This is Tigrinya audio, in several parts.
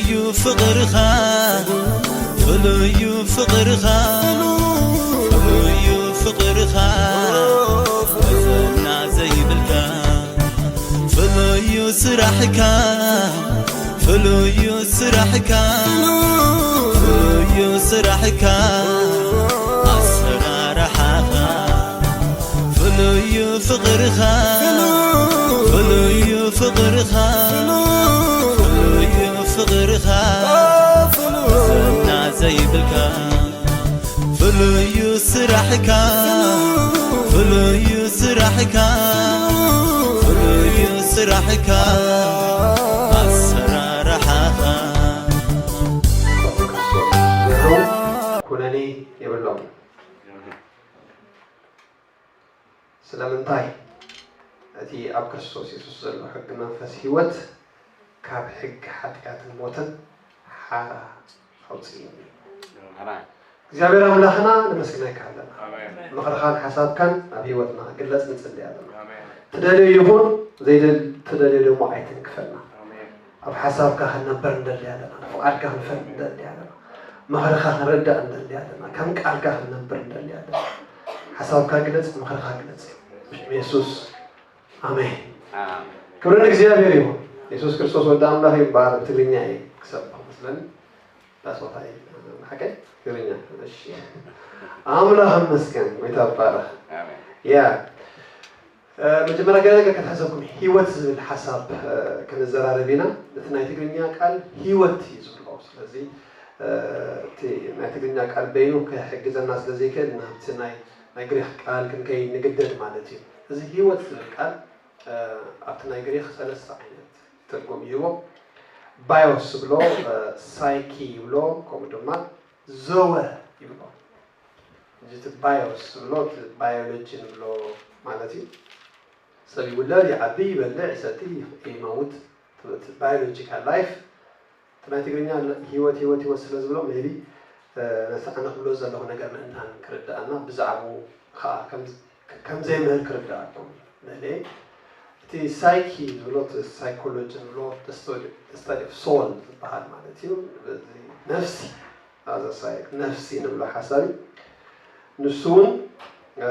ፍሉዩ ፍቕርኻ፣ ፍሉዩ ፍቕርኻ፣ ፍሉዩ ፍቕርኻ፣ መዘና ዘይብልካ። ፍሉዩ ስራሕካ፣ ፍሉዩ ስራሕካ፣ ፍሉዩ ስራሕካ፣ ኣሰራርሓኻ። ፍሉዩ ፍቕርኻ፣ ፍሉዩ ፍቕርኻ፣ ፍሉዩ ፍቕርኻ፣ ዝና ዘይብልካ። ፍሉዩ ስራሕካ፣ ፍሉዩ ስራሕካ፣ ፍሉዩ ስራሕካ፣ ኣሰራርሓኻ። ኩነኔ የብሎም። ስለምንታይ? እቲ ኣብ ክርስቶስ የሱስ ዘሎ ሕጊ መንፈስ ህይወት ካብ ሕጊ ሓጢኣትን ሞትን ሓራ ኣውፅእኒ። ኣሜን። እግዚኣብሔር ኣምላኽና ነመስግነካ ኣለና። ኣሜን። ምኽርኻን ሓሳብካን ኣብ ህይወትና ግለጽ ንጽሊ ኣለና። ኣሜን። ትደልዮ ይኹን ዘይደል-፣ ትደልዮ ደግሞ ኣይትንክፈልና። ኣሜን። ኣብ ሓሳብካ ክንነበር እንደሊ ኣለና። ፍቓድካ ክንፈል እንደሊ ኣለና። ምኽርኻ ክንርዳእ እንደሊ ኣለና። ከም ቃልካ ክንነበር እንደሊ ኣለና። ሓሳብካ ግለጽ፣ ምኽርኻ ግለጽ። ብሽም የሱስ ኣሜን። ኣሜን። ክብሪ ንእግዚኣብሔር ይኹን። የሱስ ክርስቶስ ወዲ ኣምላኽ ይባረክ። ትግርኛ እየ ክሰብኽ መስለኒ። ዳስ ቦታ እየ። ሓቀይ? ትግርኛ። እሺ። ኣምላኽ ይመስገን። ጎይታ ይባረክ። ኣሜን። ያ፣ እ፣ መጀመርያ ገለ ነገር ከተሕሰብኩም፣ ህይወት ዝብል ሓሳብ፣ እ፣ ክንዘራረብ ኢና። እቲ ናይ ትግርኛ ቃል ህይወት እዩ ዝብሎ። ስለዚ፣ እ፣ እቲ ናይ ትግርኛ ቃል በይኑ ክሕግዘና ስለ ዘይክእል፣ ናብቲ ናይ፣ ናይ ግሪኽ ቃል ክንከይድ ንግደድ ማለት እዩ። እዚ ህይወት ዝብል ቃል፣ እ፣ ኣብቲ ናይ ግሪኽ ሰለስተ ዓይነት ትርጉም ይህቦ። ባዮስ ይብሎ፣ እ፣ ሳይኪ ይብሎ፣ ከምኡ ድማ ዘወ ይብሎ። እዚ እቲ ባዮስ ዝብሎ፣ እቲ ባዮሎጂ ንብሎ ማለት እዩ። ሰብ ይውለድ፣ ይዓቢ፣ ይበልዕ፣ ይሰቲ፣ ይመውት። እቲ ባዮሎጂካል ላይፍ፣ እቲ ናይ ትግርኛ ህይወት፣ ህይወት፣ ህይወት ስለ ዝብሎ፣ ሜቢ፣ እ፣ ነቲ ኣነ ክብሎ ዘለኹ ነገር ምእንታን ክርድኣና፣ ብዛዕባኡ ኸዓ ከም፣ ከም ዘይምህር ክርድኣኩም ንእለ። እቲ ሳይኪ ዝብሎ፣ እቲ ሳይኮሎጂ ዝብሎ፣ the study፣ the study of soul ዝበሃል ማለት እዩ። በዚ ነፍሲ፣ as a psych፣ ነፍሲ ንብሎ ሓሳብ እዩ። ንሱ እውን፣ እ፣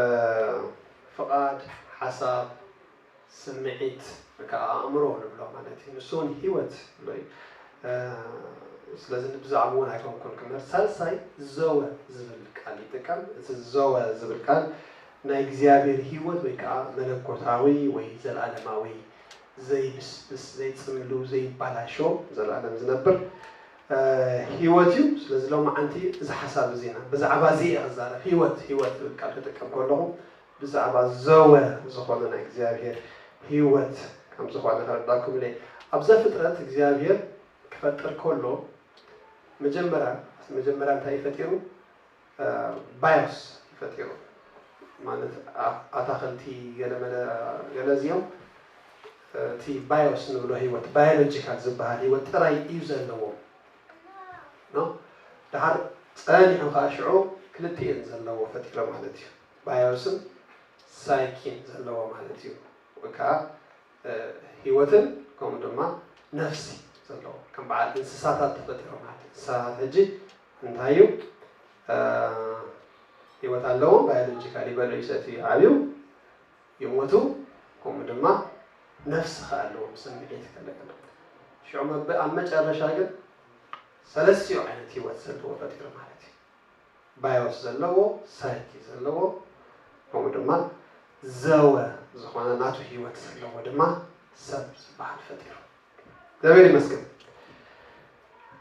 ፍቓድ፣ ሓሳብ፣ ስምዒት፣ ወይ ከዓ ኣእምሮ ንብሎ ማለት እዩ። ንሱ እውን ህይወት ንብሎ እዩ። እ፣ ስለዚ ብዛዕባኡ እውን ኣይኮንኩን ክምህር። ሳልሳይ ዘወ ዝብል ቃል ይጥቀም። እቲ ዘወ ዝብል ቃል ናይ እግዚኣብሔር ህይወት ወይ ከዓ መለኮታዊ ወይ ዘለኣለማዊ ዘይብስብስ፣ ዘይጽምሉ፣ ዘይባላሾ፣ ዘለኣለም ዝነብር፣ እ፣ ህይወት እዩ። ስለዚ ሎማዓንቲ እዚ ሓሳብ እዚ ኢና፣ ብዛዕባ እዚ እየ ክዛረብ። ህይወት፣ ህይወት ዝብል ቃል ክጥቀም ከለኹ ብዛዕባ ዘወ ዝኾነ ናይ እግዚኣብሔር ህይወት ከም ዝኾነ ከረዳኩም ኢለ። ኣብ ዘፍጥረት እግዚኣብሔር ክፈጥር ከሎ መጀመርያ፣ መጀመርያ እንታይ እዩ ፈጢሩ? እ፣ ባዮስ እዩ ፈጢሩ። ማለት ኣ-፣ ኣታኽልቲ ገለመለ፣ ገለ እዚኦም፣ እ፣ እቲ ባዮስ ንብሎ ህይወት፣ ባዮሎጂካል ዝበሃል ህይወት ጥራይ እዩ ዘለዎ። ኖ? ደሓር ጸኒሑ ከዓ ሽዑ ክልቲኤን ዘለዎ ፈጢሩ ማለት እዩ። ባዮስን ሳይኪን ዘለዎ ማለት እዩ። ወይ ከዓ፣ እ፣ ህይወትን ከምኡ ድማ ነፍሲ ዘለዎ፣ ከም በዓል እንስሳታት ተፈጢሩ ማለት እዩ። እንስሳታት ሕጂ እንታይ እዩ? እ፣ ህይወት ኣለዎም፣ ባዮሎጂካሊ ይበልዑ፣ ይሰትዩ፣ ይዓብዩ፣ ይሞቱ፣ ከምኡ ድማ ነፍሲ ከዓ ኣለዎም፣ ስምዒት ከለገለ። ሽዑ መበ-፣ ኣብ መጨረሻ ግን ሰለስቲኡ ዓይነት ህይወት ዘለዎ ፈጢሩ ማለት እዩ። ባዮስ ዘለዎ፣ ሳይኪ ዘለዎ፣ ከምኡ ድማ ዘወ ዝኾነ ናቱ ህይወት ዘለዎ ድማ ሰብ ዝበሃል ፈጢሩ። እግዚኣብሔር ይመስገን።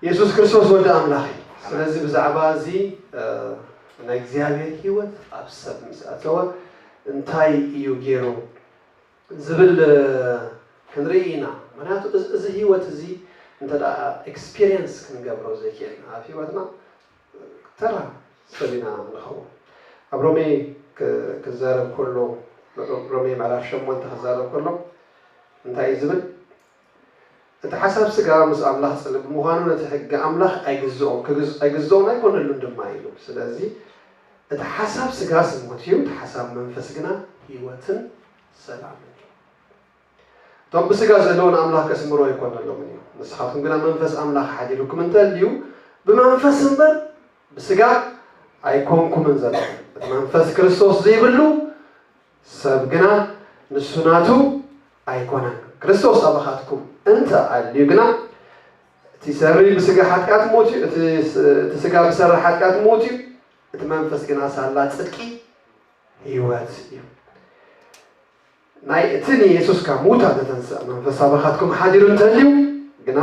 የሱስ ክርስቶስ ወዲ ኣምላኽ እዩ። ስለዚ ብዛዕባ እዚ፣ እ፣ ናይ እግዚኣብሔር ህይወት ኣብ ሰብ ምስ ኣተወ እንታይ እዩ ገይሩ ዝብል፣ እ፣ ክንርኢ ኢና። ምኽንያቱ እዚ፣ እዚ ህይወት እዚ እንተ ደኣ ኤክስፒሪየንስ ክንገብሮ ዘይክእልና ኣብ ህይወትና ተራ ሰብ ኢና ንኸውን። ኣብ ሮሜ ክ-፣ ክዛረብ ከሎ፣ ሮሜ ምዕራፍ ሸሞንተ ክዛረብ ከሎ እንታይ እዩ ዝብል? እቲ ሓሳብ ስጋ ምስ ኣምላኽ ጽልኢ ብምዃኑ ነቲ ሕጊ ኣምላኽ ኣይግዝኦን፣ ክግዝ-፣ ኣይግዝኦን ኣይኮነሉን ድማ ኢሉ። ስለዚ እቲ ሓሳብ ስጋስ ሞት እዩ፣ እቲ ሓሳብ መንፈስ ግና ህይወትን ሰላምን እዩ። እቲ እቶም ብስጋ ዘለዉ ንኣምላኽ ከስምሩ ኣይኮነሎምን እዩ። ንስኻትኩም ግና መንፈስ ኣምላኽ ሓዲሩኩም እንተልዩ፣ ብመንፈስ እምበር ብስጋ ኣይኮንኩምን ዘለኹም። እቲ መንፈስ ክርስቶስ ዘይብሉ ሰብ ግና ንሱ ናቱ ኣይኮነን። ክርስቶስ ኣባኻትኩም እንተ ኣልዩ ግና፣ እቲ ሰሪ ብስጋ ሓጢኣት ሞት እዩ፣ እቲ ስ-፣ እቲ ስጋ ብሰሪ ሓጢኣት ሞት እዩ፣ እቲ መንፈስ ግና ሳላ ጽድቂ ህይወት እዩ። ናይ እቲ ንየሱስ ካብ ሙታን ዘተንስአ መንፈስ ኣባኻትኩም ሓዲሩ እንተልዩ ግና፣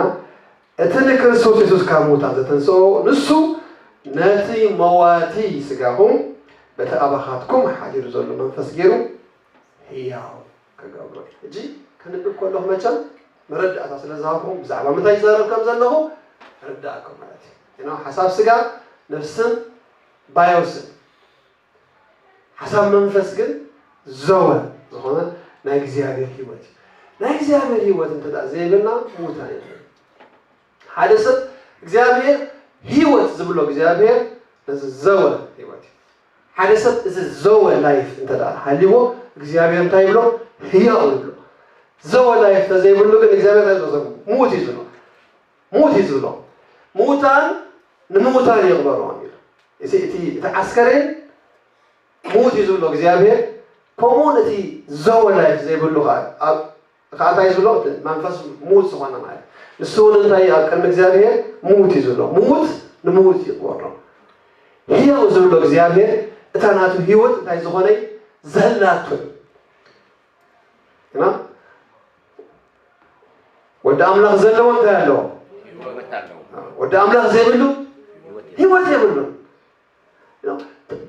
እቲ ንክርስቶስ የሱስ ካብ ሙታን ዘተንስኦ ንሱ ነቲ መዋቲ ስጋኹም በቲ ኣባኻትኩም ሓዲሩ ዘሎ መንፈስ ገይሩ ህያው ክገብሮ እዩ። ሕጂ ከንብብ ከለኹ መቸም መረዳእታ ስለ ዝሃብኩም ብዛዕባ ምንታይ ይዛረብ ከም ዘለኹ ርዳእኩም ማለት እዩ። You know፣ ሓሳብ ስጋ፣ ነፍስን ባዮስን፣ ሓሳብ መንፈስ ግን ዘወ ዝኾነ ናይ እግዚኣብሔር ህይወት እዩ። ናይ እግዚኣብሔር ህይወት እንተ ደኣ ዘይብልና ምዉታን ኢና። ሓደ ሰብ እግዚኣብሔር ህይወት ዝብሎ እግዚኣብሔር ነዚ ዘወ ህይወት እዩ። ሓደ ሰብ እዚ ዘወ ላይፍ እንተ ደኣ ሃልይዎ እግዚኣብሔር እንታይ ይብሎ? ህያው ይብሎ። ዘወ ላይፍ ተዘይብሉ ግን እግዚኣብሔር እንታይ ይብሎ? ምዉት እዩ ዝብሎ። ምዉት እዩ ዝብሎ። ምዉታን ንምዉታን የቕበሮም እዩ። እዚ እቲ፣ እቲ ዓስከሬን ምዉት እዩ ዝብሎ እግዚኣብሔር፣ ከምኡውን እቲ ዘወ ላይፍ ዘይብሉ ኸዓ፣ ኣብ፣ ኸዓ እንታይ ዝብሎ? እቲ መንፈስ ምዉት ዝኾነ ማለት። ንሱ እውን እንታይ እዩ? ኣብ ቅድሚ እግዚኣብሔር ምዉት እዩ ዝብሎ። ምዉት ንምዉት ይቕበሮ። ህያው ዝብሎ እግዚኣብሔር እታ ናቱ ህይወት እንታይ ዝኾነ? ዘላቶ እዩ። እና ወዲ ኣምላኽ ዘለዎ እንታይ ኣለዎ? ህይወት ኣለዎ። ወዲ ኣምላኽ ዘይብሉ ህይወት የብሉን።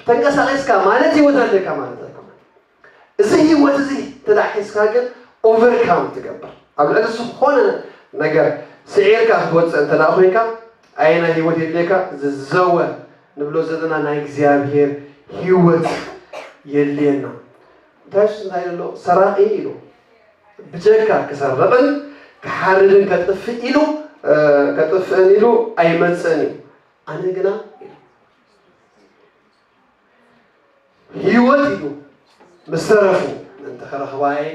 ተንቀሳቒስካ ማለት ህይወት ኣለካ ማለት ኣይኮነን። እዚ ህይወት እዚ እንተ ደኣ ሒዝካ ግን ኦቨርካም ትገብር። ኣብ ልዕሊ ዝኾነ ነገር ስዒርካ ክትወፅእ እንተ ደኣ ኮይንካ ኣየናይ ህይወት የድልየካ? ዝዘወ ንብሎ ዘለና ናይ እግዚኣብሔር ህይወት የድልየና። እንታይ የሱስ እንታይ ኢሉ ኣሎ? ሰራቒ ኢሉ ብጀካ ክሰርቕን ክሓርድን ከጥፍእ ኢሉ፣ እ፣ ከጥፍእን ኢሉ ኣይመጽእን እዩ። ኣነ ግና ኢሉ ህይወት ኢሉ ምስ ተረፉ ምእንቲ ክረኽባ እየ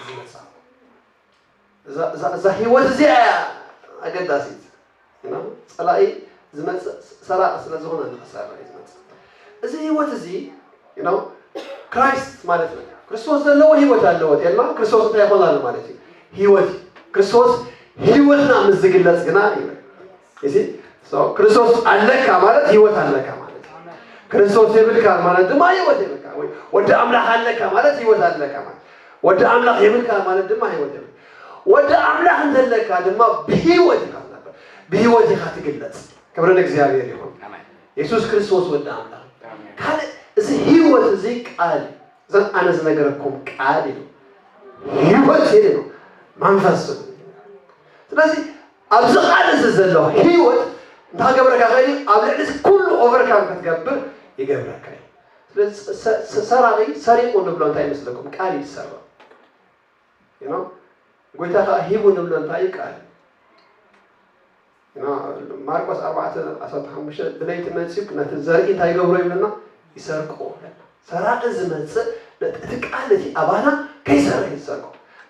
ዝመጻኹ። እዛ፣ እዛ፣ እዛ ህይወት እዚኣ እያ ኣገዳሲት። You know፣ ጸላኢ ዝመጽእ ሰራቂ ስለ ዝኾነ ንኽሰርቕ እዩ ዝመጽእ። እዚ ህይወት እዚ፣ you know፣ ክራይስት ማለት ነው። ክርስቶስ ዘለዎ ህይወት ኣለዎ። ቴልና ክርስቶስ እንታይ ይኾን ኣሎ ማለት እዩ? ህይወት እዩ። ክርስቶስ ህይወትና ምስ ዝግለጽ ግና ይብል። You see? So፣ ክርስቶስ ኣለካ ማለት ህይወት ኣለካ ማለት እዩ። ክርስቶስ የብልካ ማለት ድማ ህይወት የብልካ። ወይ ወዲ ኣምላኽ ኣለካ ማለት ህይወት ኣለካ ማለት። ወዲ ኣምላኽ የብልካ ማለት ድማ ህይወት የብልካ። ወዲ ኣምላኽ እንተለካ ድማ ብህይወት ኢኻ ትነብር። ብህይወት ኢኻ ትግለጽ። ክብሪ ንእግዚኣብሔር ይኹን። ኣሜን። የሱስ ክርስቶስ ወዲ ኣምላኽ። ኣሜን። ካልእ እዚ ህይወት እዚ ቃል እዩ። እዘን ኣነ ዝነገረኩም ቃል እዩ። ህይወት ይሄ ነው። መንፈስ። ስለዚ ኣብዚ ቃል እዚ ዘሎ ህይወት እንታይ ክገብረካ ይኽእል እዩ? ኣብ ልዕሊ እዚ ኩሉ ኦቨርካም ክትገብር ይገብረካ እዩ። ስለዚ ሰ-፣ ሰ-፣ ሰራቒ ሰሪቑ ንብሎ እንታይ ይመስለኩም? ቃል እዩ ዝሰርቕ። You know? ጎይታ ኸዓ ሂቡ ንብሎ እንታይ እዩ? ቃል እዩ። You know? ማርቆስ ኣርባዕተ ዓሰርተ ሓሙሽተ ብለይቲ መፂኡ ነቲ ዘርኢ እንታይ ይገብሮ ይብለና? ይሰርቆ። ሰራቂ ዝመፅእ ነቲ፣ እቲ ቃል እቲ ኣባና ከይሰርሕ እዩ ዝሰርቆ።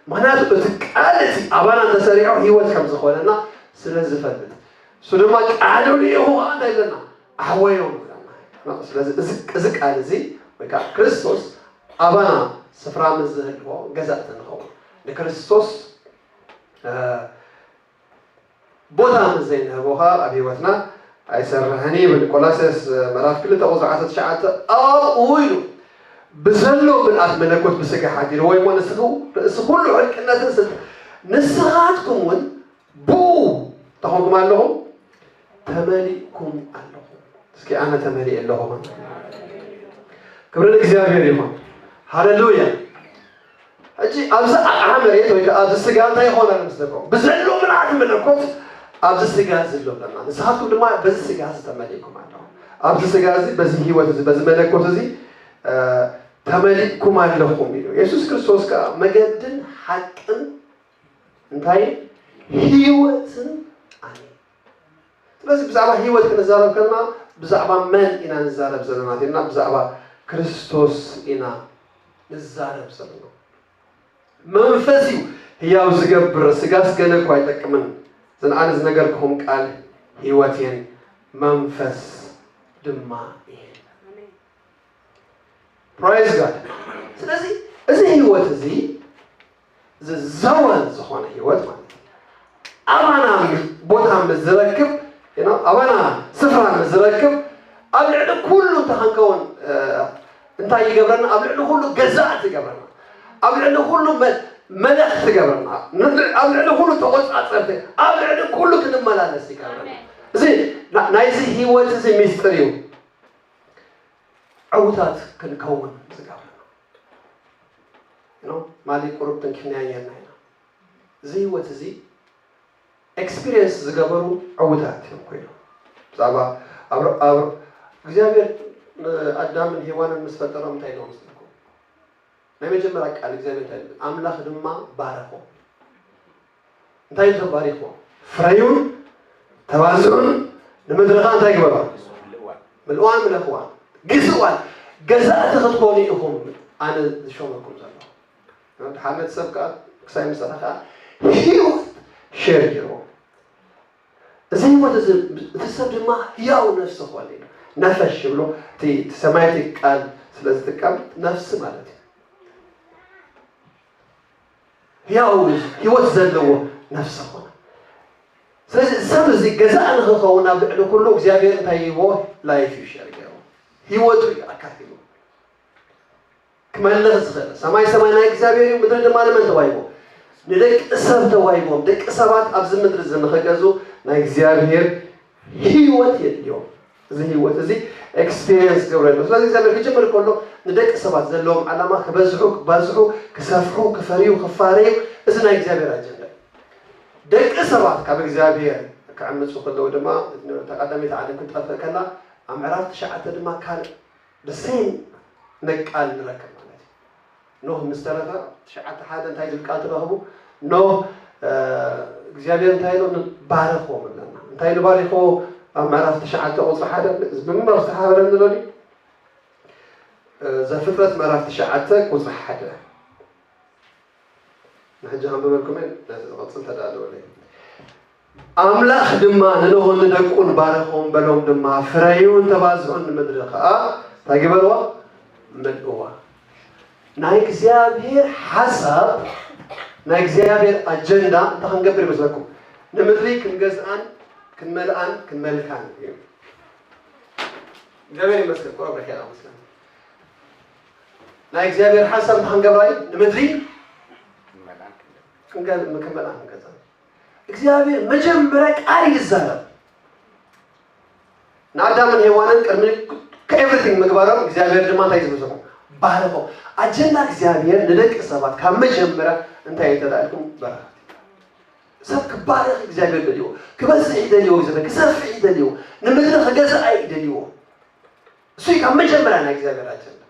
ምኽንያቱ እቲ ቃል እቲ ኣባና እንተሰሪሑ ህይወት ከም ዝኾነና ስለ ዝፈልጥ። እሱ ድማ ቃሉ ልኢኹ ኸዓ እንታይ ይብለና? ኣሕወዮም ይብለና። ስለዚ እዚ፣ እዚ ቃል እዚ ወይ ከዓ ክርስቶስ ኣባና ስፍራ ምስ ዝህልዎ ገዛእቲ ንኸውን። ንክርስቶስ፣ እ፣ ቦታ ምስ ዘይንህቦ ኸዓ ኣብ ህይወትና ኣይሰርሕን እዩ ይብል። ቆላስይስ ምዕራፍ ክልተ ቁፅሪ ዓሰርተ ትሽዓተ ኣብኡ ኢሉ ብዘሎ ምልኣት መለኮት ብስጋ ሓዲርዎ እሞ ንስኹ ርእሲ ኩሉ ሕልቅነትን ስልጣን ንስኻትኩም እውን ብኡ እንታይ ኾንኩም ኣለኹም? ተመሊእኩም ኣለኹም። እስኪ ኣነ ተመሊኤ ኣለኹ በሉ። ክብሪ ንእግዚኣብሔር ይኹን። ሃሌሉያ። ሕጂ ኣብዚ ኣቕሓ መሬት ወይ ከዓ ኣብዚ ስጋ እንታይ ይኾን ኣሎ ምስለኩም? ብዘሎ ምልኣት መለኮት ኣብዚ ስጋ እዚ ኣሎ ኣለና። ንስኻትኩም ድማ በዚ ስጋ እዚ ተመሊእኩም ኣለኹም። ኣብዚ ስጋ እዚ፣ በዚ ህይወት እዚ፣ በዚ መለኮት እዚ፣ እ፣ ተመሊእኩም ኣለኹም ኢሉ። የሱስ ክርስቶስ ከዓ መገድን ሓቅን እንታይ? ህይወትን ኣነ። ስለዚ ብዛዕባ ህይወት ክንዛረብ ከለና ብዛዕባ መን ኢና ንዛረብ ዘለና? ቴልና ብዛዕባ ክርስቶስ ኢና ንዛረብ ዘለና። መንፈስ እዩ ህያው ዝገብር ስጋስ ገለ እኳ ኣይጠቅምን። እዘን ኣነ ዝነገርኩኹም ቃል ህይወት እየን፣ መንፈስ ድማ እየን። Praise God። ስለዚ እዚ ህይወት እዚ፣ እዚ ዘወን ዝኾነ ህይወት ማለት እዩ። ኣባና ቦታ ምስ ዝረክብ፣ you know፣ ኣባና ስፍራ ምስ ዝረክብ፣ ኣብ ልዕሊ ኩሉ እንታይ ክንከውን፣ እ፣ እንታይ ይገብረና? ኣብ ልዕሊ ኩሉ ገዛእቲ ይገብረና። ኣብ ልዕሊ ኩሉ መ-፣ መለኽቲ ይገብረና። ን-፣ ኣብ ልዕሊ ኩሉ ተቆጻጸርቲ፣ ኣብ ልዕሊ ኩሉ ክንመላለስ ይገብረና። እዚ ና-፣ ናይዚ ህይወት እዚ ሚስጥር እዩ። ዕውታት ክንከውን ዝገብረና። You know፣ ማሊ ቁሩብ ተንኪፍናዮ ነርና ኢና። እዚ ህይወት እዚ ኤክስፒሪየንስ ዝገበሩ ዕውታት እዮም ኮይኖም። ብዛዕባ ኣብ፣ ኣብ እግዚኣብሔር ኣዳምን ሄዋንን ምስ ፈጠሮም እንታይ ኢሎም መስለኩም? ናይ መጀመርያ ቃል እግዚኣብሔር እንታይ ኢሉ? ኣምላኽ ድማ ባረኾም። እንታይ ኢሉ ተባሪኽዎ? ፍረዩን ተባዝሑን፣ ንምድሪ ኸኣ እንታይ ግበርዋ? ምልእዋን ምለኽዋን፣ ግዝእዋን፣ ገዛእቲ ክትኮኑ ኢኹም ኣነ ዝሾመኩም ዘለኹ። ድሓነት ሰብ ከኣ ክሳይ ምሳና ከኣ ህይወት ሸር ገይርዎ። እዚ ህይወት እዚ፣ እቲ ሰብ ድማ ህያው ነፍሲ ኾነ ኢሉ። ነፈሽ ይብሎ፣ እቲ፣ እቲ ሰማያዊ ቃል ስለ ዝጥቀም ነፍሲ ማለት እዩ። ህያው ህይወት ዘለዎ ነፍሲ ኾነ። ስለዚ ሰብ እዚ ገዛእ ንኽኸውን ኣብ ልዕሊ ኩሉ እግዚኣብሔር እንታይ ይህቦ? ላይፍ እዩ ሸር ገይሩ። ህይወቱ እዩ ኣካፊሉ። ክመልኽ ዝኽእል። ሰማይ ሰማይ ናይ እግዚኣብሔር እዩ፣ ምድሪ ድማ ንመን ተዋሂቦ? ንደቂ ሰብ ተዋሂቦም። ደቂ ሰባት ኣብዚ ምድሪ እዚ ንኽገዙ ናይ እግዚኣብሔር ህይወት የድልዮም። እዚ ህይወት እዚ ኤክስፒሪየንስ ክገብረሉ። ስለዚ እግዚኣብሔር ክጅምር ከሎ ንደቂ ሰባት ዘለዎም ዓላማ ክበዝሑ፣ ክባዝሑ፣ ክሰፍሑ፣ ክፈርዩ፣ ክፋረዩ፣ እዚ ናይ እግዚኣብሔር ኣጀንዳ እዩ። ደቂ ሰባት ካብ እግዚኣብሔር ክዕምፁ ከለዉ ድማ እታ ቀዳመይቲ ዓለም ክትጠፍእ ከላ ኣብ ምዕራፍ ትሽዓተ ድማ ካልእ the same ነቃል ንረክብ ማለት እዩ። ኖህ ምስ ተረፈ ትሽዓተ ሓደ እንታይ ዝብል ቃል ትረኽቡ? ኖህ፣ እ፣ እግዚኣብሔር እንታይ ኢሉ? ባረኾም ኣለና። እንታይ ኢሉ ባሪኾ? ኣብ ምዕራፍ ትሽዓተ ቁጽሪ ሓደ ብምንባብ ዝተሓበረ ንደሊ፣ እ፣ ዘፍጥረት ምዕራፍ ትሽዓተ ቁጽሪ ሓደ። ንሕጂ ከንብበልኩም እየ፣ ነዚ ዝቐጽል ተዳለወለይ። ኣምላኽ ድማ ንኖህን ንደቁን ባረኾም፣ በሎም ድማ፣ ፍረዩን ተባዝሑን፣ ንምድሪ ኸኣ እንታይ ግበርዋ? ምልእዋ። ናይ እግዚኣብሔር ሓሳብ፣ ናይ እግዚኣብሔር ኣጀንዳ እንታይ ክንገብር ይመስለኩም? ንምድሪ ክንገዝኣን ክንመልኣን ክንመልካን እዩ። እግዚኣብሔር ይመስገን፣ ቁረብ ርሒቓ መስለኒ። ናይ እግዚኣብሔር ሓሳብ እንታይ ክንገብራ እዩ? ንምድሪ ክንገ-፣ ክንመልኣን ክንገዝኣን። እግዚኣብሔር መጀመርያ ቃል ይዛረብ። ንኣዳምን ሄዋንን ቅድሚ ኤቭሪቲንግ ምግባሮም እግዚኣብሔር ድማ እንታይ ዝብልኩም? ባረኾም። ኣጀንዳ እግዚኣብሔር ንደቂ ሰባት ካብ መጀመርያ እንታይ እዩ ተላኢልኩም? በረኸት። ሰብ ክባረኽ እግዚኣብሔር ደልዎ፣ ክበዝሕ ይደልዎ፣ እግዚኣብሔር ክሰፍሕ ይደልዎ፣ ንምድሪ ክገዝኣ ይደልዎ። እሱ እዩ ካብ መጀመርያ ናይ እግዚኣብሔር ኣጀንዳ።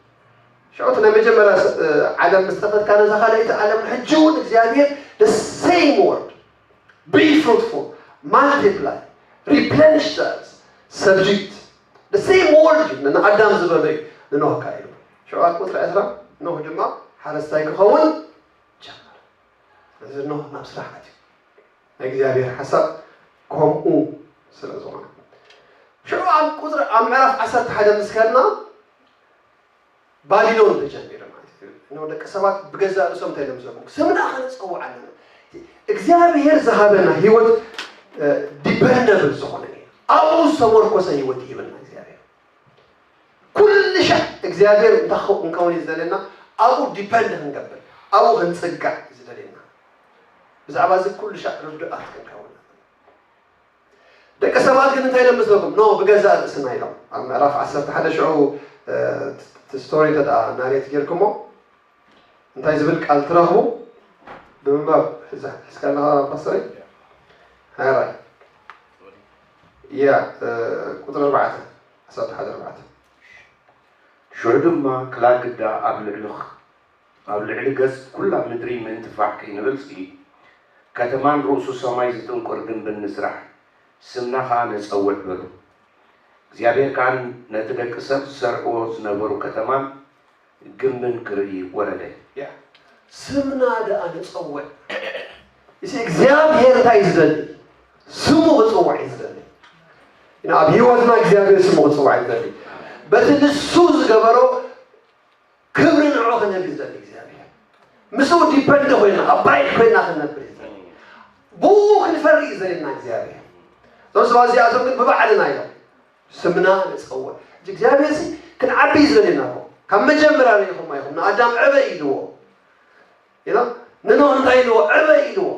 ሽዑ እቲ ናይ መጀመርያ ስ-፣ እ፣ ዓለም ምስ ጠፈት፣ ካብ ነዛ ካልኣይቲ ዓለም ሕጂ እውን እግዚኣብሔር the same word, be fruitful, multiply, replenish the earth, subject, the same word እዩ ንኣዳም ዝበሎ እዩ ንኖህ ከኣ ኢሉ። ሽዑ ኣብ ቁጽሪ ዕስራ ኖህ ድማ ሓረስታይ ክኸውን ጀመረ። እዚ ኖህ ናብ ስራሕ ኣትዩ። ናይ እግዚኣብሔር ሓሳብ ከምኡ ስለ ዝኾነ። ሽዑ ኣብ ቁጽሪ፣ ኣብ ምዕራፍ ዓሰርተ ሓደ ምስ ከድና ባቢሎን ተጀሚረ ማለት እዩ። እነሆ ደቂ ሰባት ብገዛእ ርእሶም እንታይ ኢሎም ዝብሉ? ስምና ከነጸውዕ ኣለና። እግዚኣብሔር ዝሃበና ህይወት፣ እ፣ ዲፐንደብል ዝኾነ እዩ። ኣብኡ ዝተመርኮሰ ህይወት ይህበና እግዚኣብሔር። ኩሉ ሻዕ እግዚኣብሔር እንታይ ክኸ-፣ ክንከውን እዩ ዝደልየና? ኣብኡ ዲፐንድ ክንገብር፣ ኣብኡ ክንጽጋዕ እዩ ዝደልየና። ብዛዕባ እዚ ኩሉ ሻዕ ርዱኣት ክንከውን። ደቂ ሰባት ግን እንታይ ኢሎም መስለኩም? ኖ፣ ብገዛእ ርእስና ኢሎም። ኣብ ምዕራፍ ዓሰርተ ሓደ ሽዑ፣ እ፣ እቲ ስቶሪ እንተ ደኣ ናሬት ጌርኩሞ፣ እንታይ ዝብል ቃል ትረኽቡ? ብምንባብ ሒዛ-፣ ሒዝካ ኣለኻ ፓስተረይ? ሃራይ። ያ፣ እ፣ ቁጽሪ ኣርባዕተ፣ ዓሰርተ ሓደ ኣርባዕተ። ሽዑ ድማ ክላግዳ ኣብ ልዕሊ፣ ኣብ ልዕሊ ገጽ ኩላ ምድሪ ምንትፋሕ ከይንብል፣ ጽ-፣ ከተማን ርእሱ ሰማይ ዝጥንቁር ግንብን ንስራሕ፣ ስምና ኸኣ ነጸውዕ በሉ። እግዚኣብሔር ከኣ ነቲ ደቂ ሰብ ዝሰርሕዎ ዝነበሩ ከተማን ግንብን ክርኢ ወረደ። ያ። ስምና ደኣ ንጸውዕ። እዚ እግዚኣብሔር እንታይ እዩ ዝደሊ? ስሙ ክጽዋዕ እዩ ዝደሊ። ኢና ኣብ ህይወትና እግዚኣብሔር ስሙ ክጽዋዕ እዩ ዝደሊ። በቲ ንሱ ዝገበሮ ክብሪ ንዑ ክንህብ እዩ ዝደሊ እግዚኣብሔር። ምስኡ ዲፐንድ ኮይና ኣባይድ ኮይና ክንነብር እዩ ዝደሊ። ብኡ ክንፈሪ እዩ ዝደልና እግዚኣብሔር። እዞም ሰባት እዚኣቶም ግን ብባዕልና እዮም ስምና ንጸውዕ። እግዚኣብሔር ሲ ክንዓቢ እዩ ዝደልየና እኮ። ካብ መጀመርያ ርኢኹም ኣይኹም ንኣዳም ዕበ ኢልዎ። ኢሎ ንኖህ እንታይ ኢልዎ? ዕበ ኢልዎ።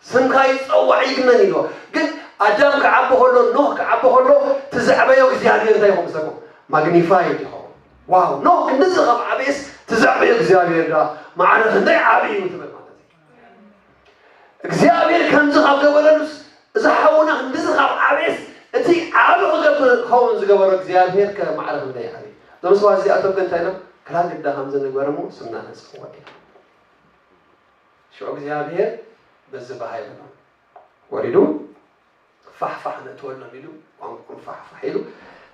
ስምካ ይጸዋዕ ይግነን ኢልዎ። ግን ኣዳም ክዓቢ ከሎ፣ ኖህ ክዓቢ ከሎ፣ እቲ ዘዕበዮ እግዚኣብሔር እንታይ ይኹም ሰኩም? ማግኒፋይድ ይኸውን። ዋው፣ ኖህ ክንድዚ ካብ ዓበየስ እቲ ዘዕበዮ እግዚኣብሔር ዳ ማዕረ ክንደይ ዓቢ እዩ ትብል ማለት እዩ። እግዚኣብሔር ከምዚ ካብ ገበረሉስ እዚ ሓውና ክንድዚ ካብ ዓበየስ እቲ ዓቢ ክገብር ክኸውን ዝገበሮ እግዚኣብሔር ከ ማዕረ ክንደይ ዓቢ እዩ። እዞም ሰባት እዚኣቶም ግን እንታይ ኢሎም? ክላግዳ ከም ዝንግበር እሞ ስምና ነጸውዕ ኢሎም። ሽዑ እግዚኣብሔር በዚ በሃይብሎም ወሪዱ ፋሕፋሕ ነእትወሎም ኢሉ ቋንቋም ፋሕፋሕ ኢሉ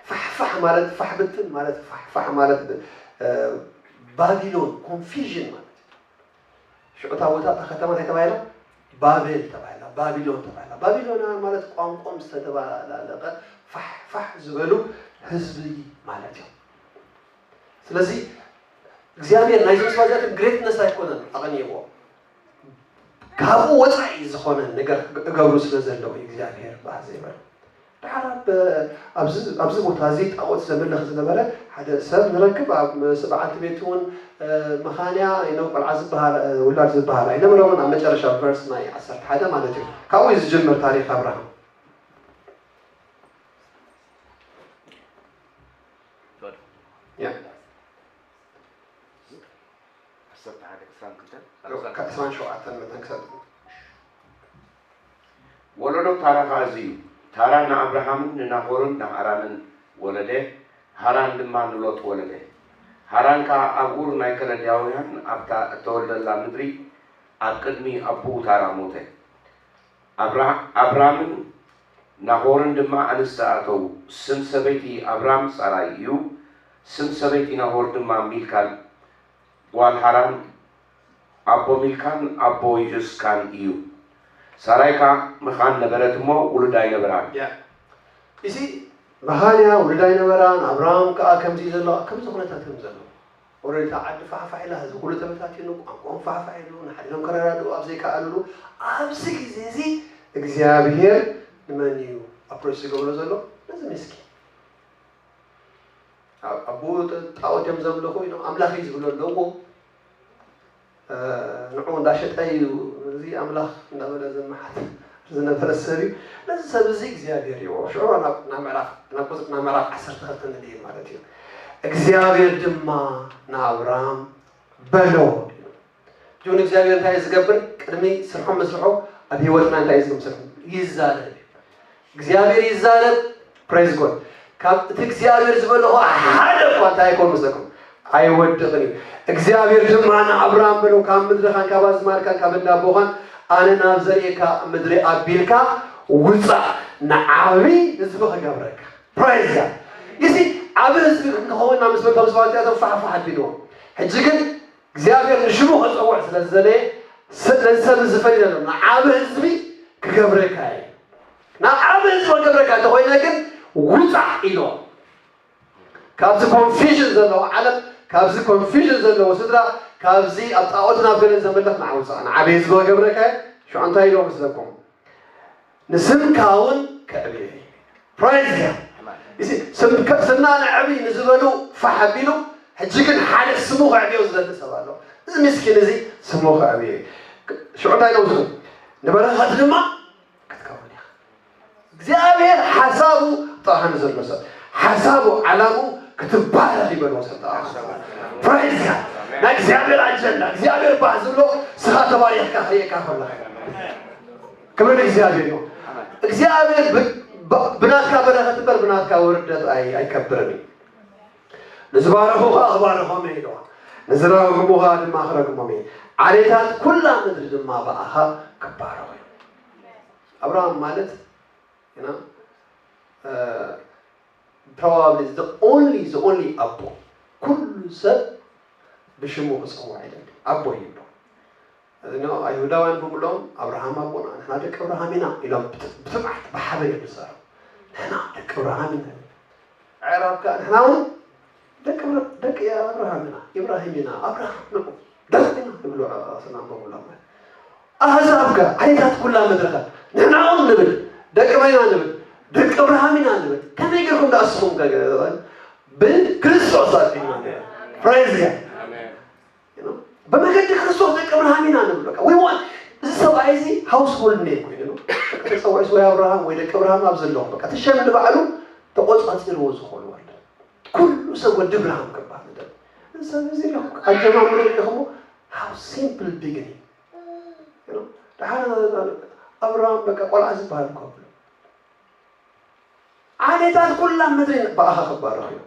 ፋሕፋሕ ማለት ፋሕ ብትን ማለት ፋሕፋሕ ማለት እ፣ ባቢሎን ኮንፊዥን ማለት እዩ። ሽዑ እታ ቦታ እታ ከተማ እንታይ ተባሂላ? ባቤል ተባሂላ፣ ባቢሎን ተባሂላ። ባቢሎናውያን ማለት ቋንቋም ዝተደባላለቀ ፋሕፋሕ ዝበሉ ህዝቢ ማለት እዮም። ስለዚ እግዚኣብሔር ናይዞም ሰባት እዚኣቶም ግሬትነስ ኣይኮነን ኣቐንይዎ ካብኡ ወፃኢ ዝኾነ ነገር እገብሩ ስለ ዘለዉ እግዚኣብሔር ባህ ዘይበሉ። ዳሕራ ብ- ኣብዚ ኣብዚ ቦታ እዚ ጣዖት ዘምልኽ ዝነበረ ሓደ ሰብ ንረክብ ኣብ ምስ በዓልቲ ቤት እውን እ፣ መኻንያ ኢኖ ቆልዓ ዝበሃል እ፣ ውላድ ዝበሃል ኣይነበሮምን ኣብ መጨረሻ ቨርስ ናይ ዓሰርተ ሓደ ማለት እዩ ካብኡ እዩ ዝጅምር ታሪክ ኣብርሃም። ያ። ዓሰርተ ሓደ ዕስራን ክልተን። ካብ ዕስራን ሸውዓተን መጠን ክሳብ ወለዶ ታራ ኸዓ እዚ እዩ። ታራ ንኣብርሃምን ንናኾርን ንሃራንን ወለደ፣ ሃራን ድማ ንሎጥ ወለደ። ሃራን ከኣ ኣብ ኡር ናይ ከለዳውያን ኣብታ እተወልደላ ምድሪ ኣብ ቅድሚ ኣቦኡ ታራ ሞተ። ኣብራ- ኣብራምን ናኾርን ድማ ኣንስቲ ኣተዉ። ስም ሰበይቲ ኣብራም ሳራይ እዩ፣ ስም ሰበይቲ ናኾር ድማ ሚልካል ጓል ሃራን፣ ኣቦ ሚልካን ኣቦ ዮስካን እዩ። ሳራይ ከኣ መኻን ነበረት እሞ ውሉድ ኣይነበራን። ያ። እዚ መኻን እያ፣ ውሉድ ኣይነበራን። ኣብርሃም ከኣ ከምዚ እዩ ዘሎ፣ ከምዚ ኩነታት እዮም ዘለዉ። ኦረዲ እታ ዓዲ ፋሕፋሕ ኢላ፣ ህዝቢ ኩሉ ተበታቲኑ፣ ቋንቋኦም ፋሕፋሕ ኢሉ፣ ንሓዲኖም ከረዳድኡ ኣብ ዘይከኣልሉ ኣብዚ ግዜ እዚ እግዚኣብሄር ንመን እዩ ኣፕሮች ዝገብሮ ዘሎ? ነዚ ምስኪን። ኣብ- ኣቦኡ ጥ- ጣዖት እዮም ዘምልኹ ኢሎም ኣምላኽ እዩ ዝብሉ ኣለዎ። እ፣ ንዑ እንዳሸጠ እዩ እዚ ኣምላኽ እንዳበለ ዘመሓት ዝነበረ ሰብ እዩ። ነዚ ሰብ እዚ እግዚኣብሔር ይዎ ሽዑ ናብ ናብ ምዕራፍ ናብ ቁጽሪ ናብ ምዕራፍ ዓሰርተ ክልተ ንድይብ ማለት እዩ እግዚኣብሔር ድማ ንኣብራም በሎ ጅውን እግዚኣብሔር እንታይ እዩ ዝገብር ቅድሚ ስርሖም መስርሖ ኣብ ህይወትና እንታይ እዩ ዝምስር ይዛረብ እዩ እግዚኣብሔር ይዛረብ ፕሬዝ ጎድ ካብ እቲ እግዚኣብሔር ዝበለኹ ሓደ እኳ እንታይ ኣይኮን ምስለኩም ኣይወድቕን እዩ እግዚኣብሔር ድማ ንኣብርሃም በሎ ካብ ምድርኻን ካብ ኣዝማድካን ካብ እንዳቦኻን ኣነ ናብ ዘርእካ ምድሪ ኣቢልካ ውፃእ ንዓብዪ ህዝቢ ክገብረካ ፕሬዝ ጋድ ይሲ ዓብ ህዝቢ ክንከኸውን ናብ ምስ በልቶም ሰባት እዚኣቶም ፋሕፋሕ ኣቢልዎም ሕጂ ግን እግዚኣብሔር ንሽሙ ክፀውዕ ስለ ዝደለየ ነዚ ሰብ ዝፈልይ ዘሎ ንዓብ ህዝቢ ክገብረካ እዩ ናብ ዓብ ህዝቢ ክገብረካ እንተኮይነ ግን ውፃእ ኢልዎም ካብዚ ኮንፊዥን ዘለዎ ዓለም ካብዚ ኮንፊዥን ዘለዎ ስድራ ካብዚ ኣብ ጣዖት ናብ ገለን ዘምልኽ ንዓውፃእ ንዓብ ህዝቢ ክገብረካ እዩ ሽዑ እንታይ ኢልዎም መስለኩም ንስምካ እውን ከዕብዮ እዩ ፕራይዝ እያ ስምና ንዕብይ ንዝበሉ ፋሕ ኣቢሉ ሕጂ ግን ሓደ ስሙ ከዕብዮ ዝደሊ ሰብ ኣሎ እዚ ምስኪን እዚ ስሙ ከዕብዮ እዩ ሽዑ እንታይ ኢሎም ዝብል ንበረኸት ድማ ክትከውን ኢኻ እግዚኣብሔር ሓሳቡ ጥቓኻ ንዘሎ ሰብ ሓሳቡ ዓላሙ ክትባረኽ ይበልዎ ሰብ ጥቓኻ ፕራይዝ እያ ናይ እግዚኣብሔር ኣጀንዳ እግዚኣብሔር ባህ ዝብሎ ስኻ ተባሪኽካ ክርእየካ ከለኻ ክብሪ ንእግዚኣብሔር ይኹን። እግዚኣብሔር ብ- ብ- ብናትካ በረኸት እምበር ብናትካ ውርደት ኣይ- ኣይከብርን እዩ። ንዝባረኹኻ ክባርኾም እየ ኢልዋ፣ ንዝረግሙኻ ድማ ክረግሞም እየ። ዓሌታት ኩላ ምድሪ ድማ ብኣኻ ክባረኹ እዮም። ኣብርሃም ማለት you know, uh, probably the only the only ኣቦ ኩሉ ሰብ ብሽሙ ክፅዋዕ ይደሊ ኣቦ ይብሎ እዚ ነው ኣይሁዳውያን ብምሎም፣ "ኣብርሃም ኣቦና፣ ንሕና ደቂ ኣብርሃም ኢና" ኢሎም ብት-፣ ብትብዓት ብሓበን እዮም ዝዛረቡ። "ንሕና ደቂ ኣብርሃም ኢና" ይብሉ። ኣዕራብ ከኣ፣ "ንሕና እውን ደቂ ኣብር-፣ ደቂ ኣብርሃም ኢና፣ ኢብራሂም ኢና፣ ኣብርሃም ንዑ፣ ደቂ ኢና" ይብሉ። ኣስና ኣንበቡላ ማለት። ኣህዛብ ከ፣ ዓሌታት ኩላ ምድሪ ከ፣ "ንሕና እውን" ንብል፣ "ደቂ መን ኢና?" ንብል፣ "ደቂ ኣብርሃም ኢና" ንብል። ከመይ ጌርኩም ደኣ ንስኹም ከ፣ ብክርስቶስ ኣቢልና ንብል። ፕሬዝ ጋድ። ኣሜን። You know? ብመገዲ ክርስቶስ ደቂ ኣብርሃም ኢና ንብል። በቃ፣ we want፣ እዚ ሰብኣይ እዚ ሃውስሆልድ ኔም ኮይኑ ነው። በቃ፣ ተጸዋዒስ ወይ ኣብርሃም ወይ ደቂ ኣብርሃም ኣብ ዘለዎም፣ በቃ፣ እቲ ሸም ንባዕሉ ተቆጻጺርዎ ዝኾነ ወርድ። ኩሉ ሰብ ወዲ ኣብርሃም ክበሃል ይደሊ። እዚ ሰብ እዚ ነው። ኣጀማምሮ ርኢኹሞ? How simple beginning። You know? ደሓር ኣብርሃም በቃ ቆልዓ ዝበሃል እኮ ብሎ። ዓሌታት ኩላ ምድሪ ብኣኻ ክባረኹ እዮም።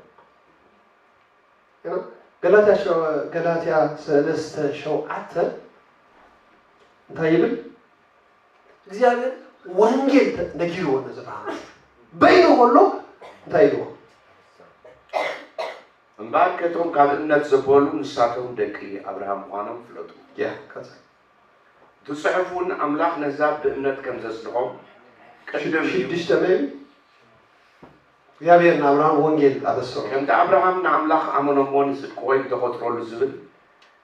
You know? ገላትያ ሸ-፣ ገላትያ ሰለስተ ሸውዓተ እንታይ ይብል? እግዚኣብሔር ወንጌል ተ-፣ ነጊርዎ ነዚ ብርሃን በይኑ ከሎ እንታይ ኢልዎ? እምበኣርከ እቶም ካብ እምነት ዘበሉ ንሳቶም ደቂ ኣብርሃም ምዃኖም ፍለጡ። ያ፣ ቀጽል። እቲ ጽሑፍ እውን ኣምላኽ ነዛ ብእምነት ከም ዘጽድቖም ቅድም እዩ። ሽዱሽተ maybe እግዚኣብሔር ንኣብርሃም ወንጌል ኣበሰሮ። ከምቲ ኣብርሃም ንኣምላኽ ኣመኖ እሞ ንጽድቂ ኮይኑ ተቖጽረሉ ዝብል፣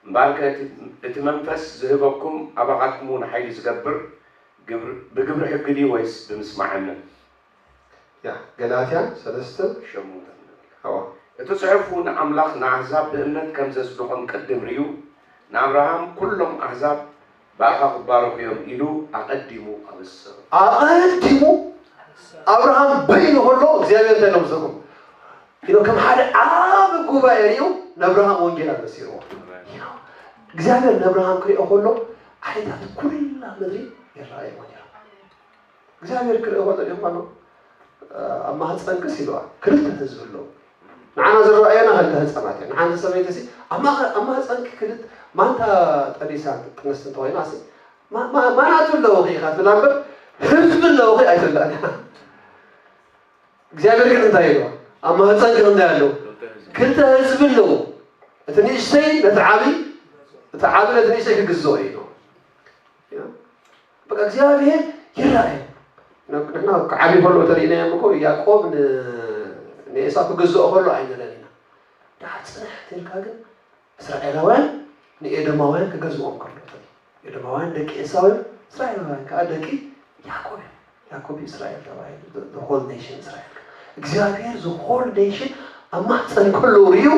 እምበኣርከ እቲ፣ እቲ መንፈስ ዝህበኩም ኣባኻትኩም እውን ሓይሊ ዝገብር ግብር-፣ ብግብሪ ሕጊ ድዩ ወይስ ብምስማዕ እምነት? ያ፣ ገላትያ ሰለስተ ሸሞንተ ንብል። ኣዋ። እቲ ጽሑፍ እውን ኣምላኽ ንኣህዛብ ብእምነት ከም ዘጽድቖም ቅድም ርእዩ፣ ንኣብርሃም "ኩሎም ኣህዛብ ብኣኻ ክባረኹ እዮም" ኢሉ ኣቐዲሙ ኣበሰሮ። ኣቐዲሙ ኣብርሃም በይኑ ከሎ እግዚኣብሔር እንታይ ኢሎም ዝሰብኩም? ኢሎ ከም ሓደ ዓቢ ጉባኤ ርእዩ ንኣብርሃም ወንጌል ኣበሲርዎ። You know፣ እግዚኣብሔር ንኣብርሃም ክርእዮ ከሎ ዓሌታት ኩላ ምድሪ ይረኣይዎ ነይሮም። እግዚኣብሔር ክርኢ ከሎ ዲኹም ኣሎ? ኣብ ማህፀንክስ ኢልዋ ክልተ ህዝቢ ኣለዉ። ንዓና ዝረኣየና ክልተ ህፃናት እዮም። ንሓንቲ ሰበይቲ ሲ ኣብ ማኸ-፣ ኣብ ማህፀንኪ ክልተ ማንታ ጠኒሳ ጥንስቲ እንተኾይና ሲ ማ-፣ ማ-፣ ማናቱ ኣለዉ ኢኻ ትብላ እምበር ህዝቢ ኣለዉ ኣይትብላን እያ። እግዚኣብሔር ግን እንታይ ኢልዋ? ኣብ ማህፀንኪ እንታይ ኣለዉ? ክልተ ህዝቢ ኣለዉ። እቲ ንእሽተይ ነቲ ዓብዪ፣ እቲ ዓብዪ ነቲ ንእሽተይ ክግዝኦ እዩ ኢልዋ። በቃ እግዚኣብሔር ይረኣዩ። ንሕና ክዓብዩ ከለዉ ተሪእናዮም እኮ ያዕቆብ ን-፣ ንኤሳው ክግዝኦ ከሎ ኣይንረን ኢና። ደሓር ጽንሕ ተልካ ግን እስራኤላውያን ንኤዶማውያን ክገዝኦም ከሎ ተርኢ። ኤዶማውያን ደቂ ኤሳው እዮም፣ እስራኤላውያን ከኣ ደቂ ያዕቆብ እዮም። ያዕቆብ እስራኤል ተባሂሉ፣ the whole nation እስራኤል። እግዚኣብሔር the whole nation ኣብ ማህፀን ከሎ ርእዩ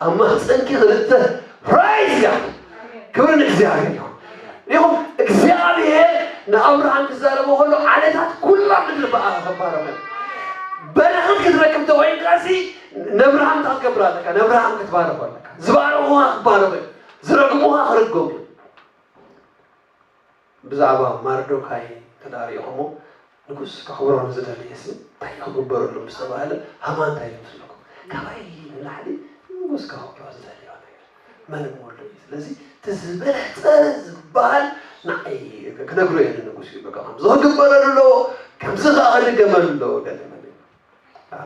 ኣብ ማህፀንኪ ክልተ ፕራይዝ ጋድ ክብሪ ንእግዚኣብሔር ይኹን። ይኹን እግዚኣብሔር ንኣብርሃም ክዛረቦ ከሎ ዓሌታት ኩላ ምድሪ ብኣኻ ክባረኹ እዮም። በረኸት ክትረክብ ተኮይንካሲ ነብርሃም እንታይ ክትገብር ኣለካ? ነብርሃም ክትባረኹ ኣለካ። ዝባረኹኻ ክባረኹ እዮም፣ ዝረግሙኻ ክርገሙ እዮም። ብዛዕባ ማርዶካይ ተዳሪኹሞ ንጉስ ከኽብሮ ንዝደሊ ሲ እንታይ ክግበረሉ ምስ ተባህለ ሃማን እንታይ ይመስለኩም? ካባይ ንላዕሊ ንጉስ ከኽብሮ ዝደልዮ ነገር መን እሞ ኣሎ እዩ? ስለዚ እቲ ዝበለጸ ዝበሃል ንዓይ ክነግሮ እየ ንንጉስ እዩ። በቃ ከምዚ ክግበረሉ ኣለዎ፣ ከምዚ ከኣ ክድገመሉ ኣለዎ ገለ መለ።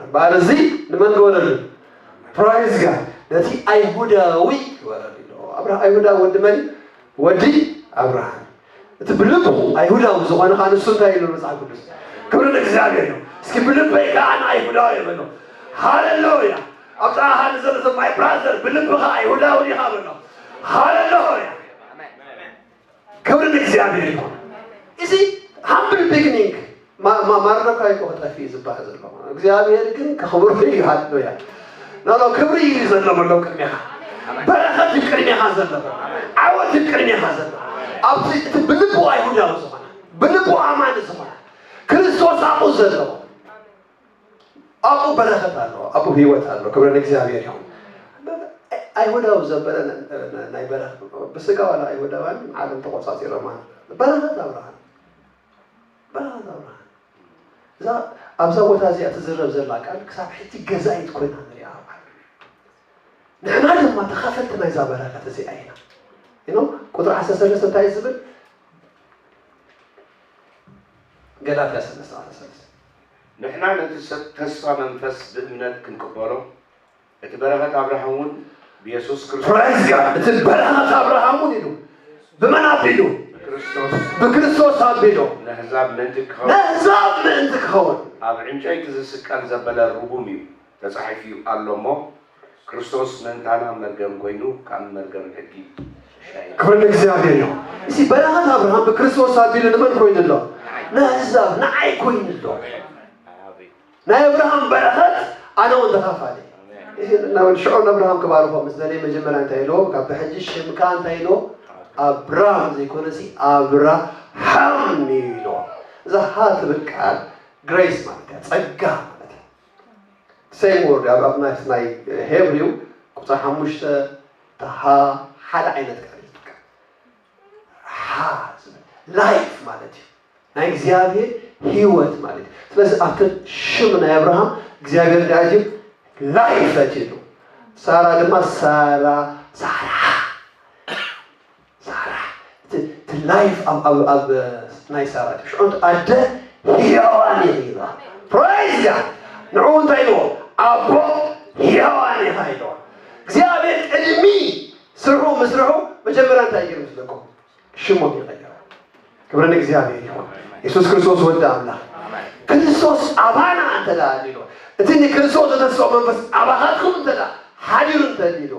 እምበኣር እዚ ንመን ግበረሉ? ፕራይዝ ጋድ። ነቲ ኣይሁዳዊ ግበረሉ ኢልዎ። ኣብርሃ-፣ ኣይሁዳዊ ወዲ መን እዩ? ወዲ ኣብርሃም። እቲ ብልቡ ኣይሁዳዊ ዝኾነ ኸዓ ንሱ እንታይ ኢሉ መጽሓፍ ቅዱስ? ክብሪ ንእግዚኣብሔር እዩ። እስኪ ብልበይ ከዓ ንኣይሁዳዊ እየ በሎ። ሃሌሉያ። ኣብ ጥቓኻ ንዘሎ ሰብ my brother ብልብኻ ኣይሁዳዊ ዲኻ በሎ። ሃሌሉያ። ክብሪ ንእግዚኣብሔር ይኹን። እዚ humble beginning ማ-፣ ማ-፣ ማርዶካይ እኮ ክጠፍእ እዩ ዝበሃል ዘሎ። እግዚኣብሔር ግን ከኽብሮ እዩ። ሃሌሉያ። ኖ፣ ኖ፣ ክብሪ እዩ ዘሎ በሎ ቅድሜኻ። በረኸት እዩ ቅድሜኻ ዘሎ። ዓወት እዩ ቅድሜኻ ዘሎ። ኣብዚ እቲ ብልቡ ኣይሁዳዊ ዝኾነ፣ ብልቡ ኣማኒ ዝኾነ፣ ክርስቶስ ኣብኡ ዘለዎ፣ ኣብኡ በረኸት ኣሎ፣ ኣብኡ ህይወት ኣሎ። ክብሪ ንእግዚኣብሔር ይኹን። ኣይሁዳዊ ዘበለ ን-፣ ን-፣ ናይ በረኸት፣ ብስጋ ዋላ ኣይሁዳውያን ዓለም ተቆጻጺሮማ። በረኸት ኣብርሃም፣ በረኸት ኣብርሃም። እዛ፣ ኣብዛ ቦታ እዚኣ ትዝረብ ዘላ ቃል ክሳብ ሕጂ ገዛኢት ኮይና ንሪኣ። ንሕና ድማ ተኻፈልቲ ናይዛ በረኸት እዚኣ ኢና። You know፣ ቁጥሪ ዓሰርተ ሰለስተ እንታይ እዩ ዝብል? ገላትያ ሰለስተ ዓሰርተ ሰለስተ። ንሕና ነቲ ሰ-፣ ተስፋ መንፈስ ብእምነት ክንቅበሎ፣ እቲ በረኸት ኣብርሃም እውን ብየሱስ ክርስቶስ። ፕራይዝ ጋድ። እቲ በረኸት ኣብርሃም እውን ኢሉ ብመን ኣቢሉ? ክርስቶስ ብክርስቶስ ኣቢሉ። ነህዛብ ምእንቲ ክኸውን ነህዛብ ምእንቲ ክኸውን። ኣብ ዕንጨይቲ ዝስቀል ዘበለ ርጉም እዩ ተጻሒፉ ኣሎ እሞ፣ ክርስቶስ ምእንታና መርገም ኮይኑ ካብ መርገም ሕጊ ሻይ ክብሪ ንእግዚኣብሔር ይኹን። እዚ በረኸት ኣብርሃም ብክርስቶስ ኣቢሉ ንመን ኮይኑ ኣሎ? ነህዛብ ንዓይ ኮይኑ ኣሎ። ናይ ኣብርሃም በረኸት ኣነ እውን ተኻፋሊ። እዚ ናብ ሽዑ ንኣብርሃም ክባርኾ ምስ ደለየ መጀመርያ እንታይ ኢልዎ? ካብ ብሕጂ ሽምካ እንታይ ኢልዎ? ኣብራም ዘይኮነ ሲ ኣብራሃም እዩ ኢልዎ። እዛ ሃ ትብል ቃል ግሬስ ማለት እያ፣ ጸጋ ማለት እያ። ሴም ወርድ ኣብ ኣብ ናይ ናይ ሄብሪው ቁጽሪ ሓሙሽተ ተሃ ሓደ ዓይነት ቃል እዩ ዝጥቀም። ሃ ዝብል ላይፍ ማለት እዩ። ናይ እግዚኣብሔር ህይወት ማለት እዩ። ስለዚ ኣብቲ ሽም ናይ ኣብርሃም እግዚኣብሔር እንታይ ኣትዩ? ላይፍ ኣትዩ። ሳራ ድማ ሳራ ሳራ ሳራ እቲ እቲ ላይፍ ኣብ ኣብ ኣብ ናይ ሳራ እቲ ሽዑ ኣደ ህያዋን ኢኺ ኢልዋ። ፕራይዝ ጋድ። ንዕኡ እንታይ ኢልዎ? ኣቦ ህያዋን ኢኻ ኢልዋ። እግዚኣብሔር ቅድሚ ስርሑ ምስርሑ መጀመርያ እንታይ ገይሩ ምስለኩም? ሽሞም ይቐይሩ። ክብሪ ንእግዚኣብሔር ይኹን። የሱስ ክርስቶስ ወዲ ኣምላኽ። ክርስቶስ ኣባና እንተ ደኣ ኣሊሉ፣ እቲ ንክርስቶስ ዘተስኦ መንፈስ ኣባኻትኩም እንተ ደኣ ሓዲሩ እንተ ኣሊሉ፣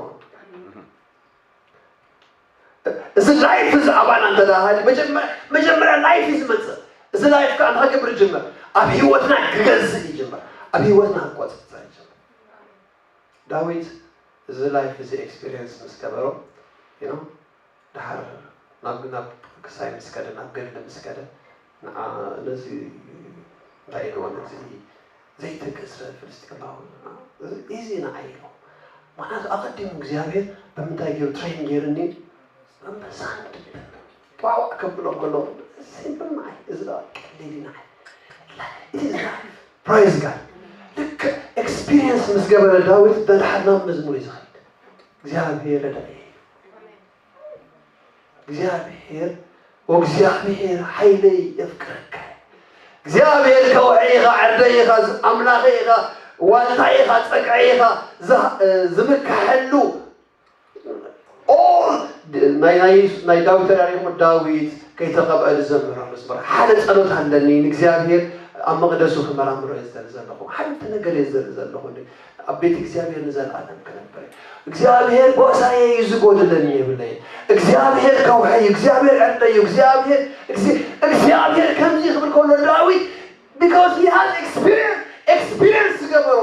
እዚ ላይፍ እዚ ኣባና እንተ ደኣ ሃልዩ፣ መጀመ- መጀመርያ ላይፍ እዩ ዝመጽእ። እዚ ላይፍ ከኣ እንታይ ክገብር ይጅምር? ኣብ ህይወትና ክገዝእ ይጅምር። ኣብ ህይወትና ክቆጻጸር ይጅምር። ዳዊት እዚ ላይፍ እዚ ኤክስፒሪየንስ ምስ ገበሮ you know ደሓር ናብ ናብ ክሳይ ምስ ከደ ናብ ገድሊ ምስ ከደ ንዓ ነዚ እንታይ ኢልዎ ነዚ ዘይተገዝረ ፍልስጤማዊ እዚ ንዓይ ኢልዎ። ምክንያቱ ኣቐዲሙ እግዚኣብሔር ብምንታይ ገይሩ ትሬን ገይርኒ ብመሳንድ ዋዕዋዕ ከብሎ ከሎ ሲምፕል ንዓይ እዚ ደኣ ቀሊል እዩ ንዓይ። It is life. Praise God. ልክዕ ኤክስፒሪየንስ ምስ ገበረ ዳዊት ደድሓር ናብ መዝሙር እዩ ዝኸይድ። እግዚኣብሔር ረዳኢ እዩ። እግዚኣብሔር ወእግዚኣብሔር ሓይለይ የፍቅረካ። እግዚኣብሔር ከውሒ ኢኻ፣ ዕርደይ ኢኻ፣ ኣምላኸይ ኢኻ፣ ዋልታይ ኢኻ፣ ጸግዐይ ኢኻ፣ ዝምካሐሉ ኦል ናይ ናይ ናይ ዳዊት ተራሪኹ ዳዊት ከይተቐብአ ዝዘምሮ መዝሙር ሓደ ጸሎት ኣለኒ ንእግዚኣብሔር ኣብ መቕደሱ ክመራምሮ እየ ዝደሊ ዘለኹ ሓንቲ ነገር እየ ዝደሊ ዘለኹ ኣብ ቤት እግዚኣብሔር ንዘለኣለም ክነብር እግዚኣብሔር ጎሳየ እዩ ዝጎድለኒ የብለይ እግዚኣብሔር ከውሐ እዩ እግዚኣብሔር ዕርደ እዩ እግዚኣብሔር እግዚኣብሔር ከምዚ ክብል ከሎ ዳዊት because he has experience experience ዝገበሮ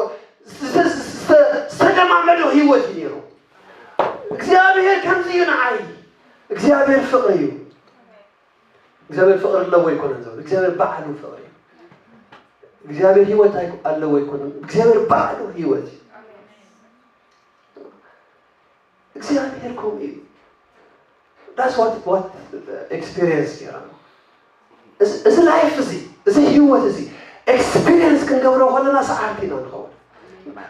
ዝተለማመዶ ህይወት እዩ ነይሩ እግዚኣብሔር ከምዚ እዩ ንዓይ እግዚኣብሔር ፍቕሪ እዩ እግዚኣብሔር ፍቕሪ ኣለዎ ኣይኮነን ዝብል እግዚኣብሔር ባዕሉ ፍቕሪ እዩ እግዚኣብሔር ህይወት ኣለዎ ኣይኮነን እግዚኣብሔር ባዕሉ ህይወት እዩ እግዚኣብሔር ከምኡ እዩ that's what what experience ገይረ እዚ ላይፍ እዚ እዚ ህይወት እዚ ኤክስፒሪየንስ ክንገብሮ ከለና ሰዓርቲ ኢና ንኸውን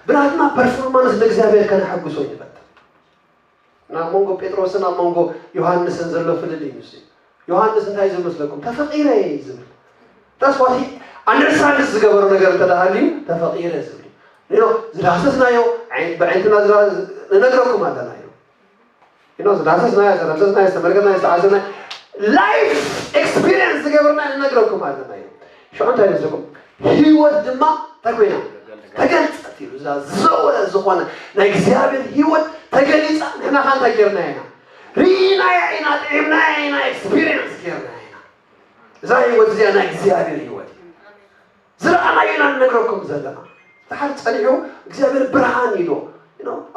ብናትና ፐርፎርማንስ ንእግዚኣብሔር ከነሐጉሶ ይንፈት ናብ መንጎ ጴጥሮስን ኣብ መንጎ ዮሃንስን ዘሎ ፍልል እዩ ንሱ ዮሃንስ እንታይ ዝብል መስለኩም ተፈቂረ እየ ዝብል that's what he understand ዝገበሮ ነገር እንተደሃልዩ ተፈቂረ ዝብል you know ዝዳሰስናዮ ብዕንትና ንነግረኩም ኣለና እዩ you know ዝዳሰስናዮ ዘረሰስናዮ ዝተመልከትናዮ ዝተዓዘብናዮ life experience ዝገበርና ንነግረኩም ኣለና እዩ ሽዑ እንታይ መስለኩም ህይወት ድማ እንታይ ኮይና ተገልጸት እዩ እዛ ዘወረ ዝኾነ ናይ እግዚኣብሔር ህይወት ተገሊጻ ንሕና ካ እንታይ ጌርና ኢና ርኢናያ ኢና ጥዒምናያ ኢና ኤክስፒሪየንስ ጌርና ኢና እዛ ህይወት እዚኣ ናይ እግዚኣብሔር ህይወት እዩ ዝረኣናዮ ኢና ንነግረኩም ዘለና ድሓር ጸኒሑ እግዚኣብሔር ብርሃን ኢሉ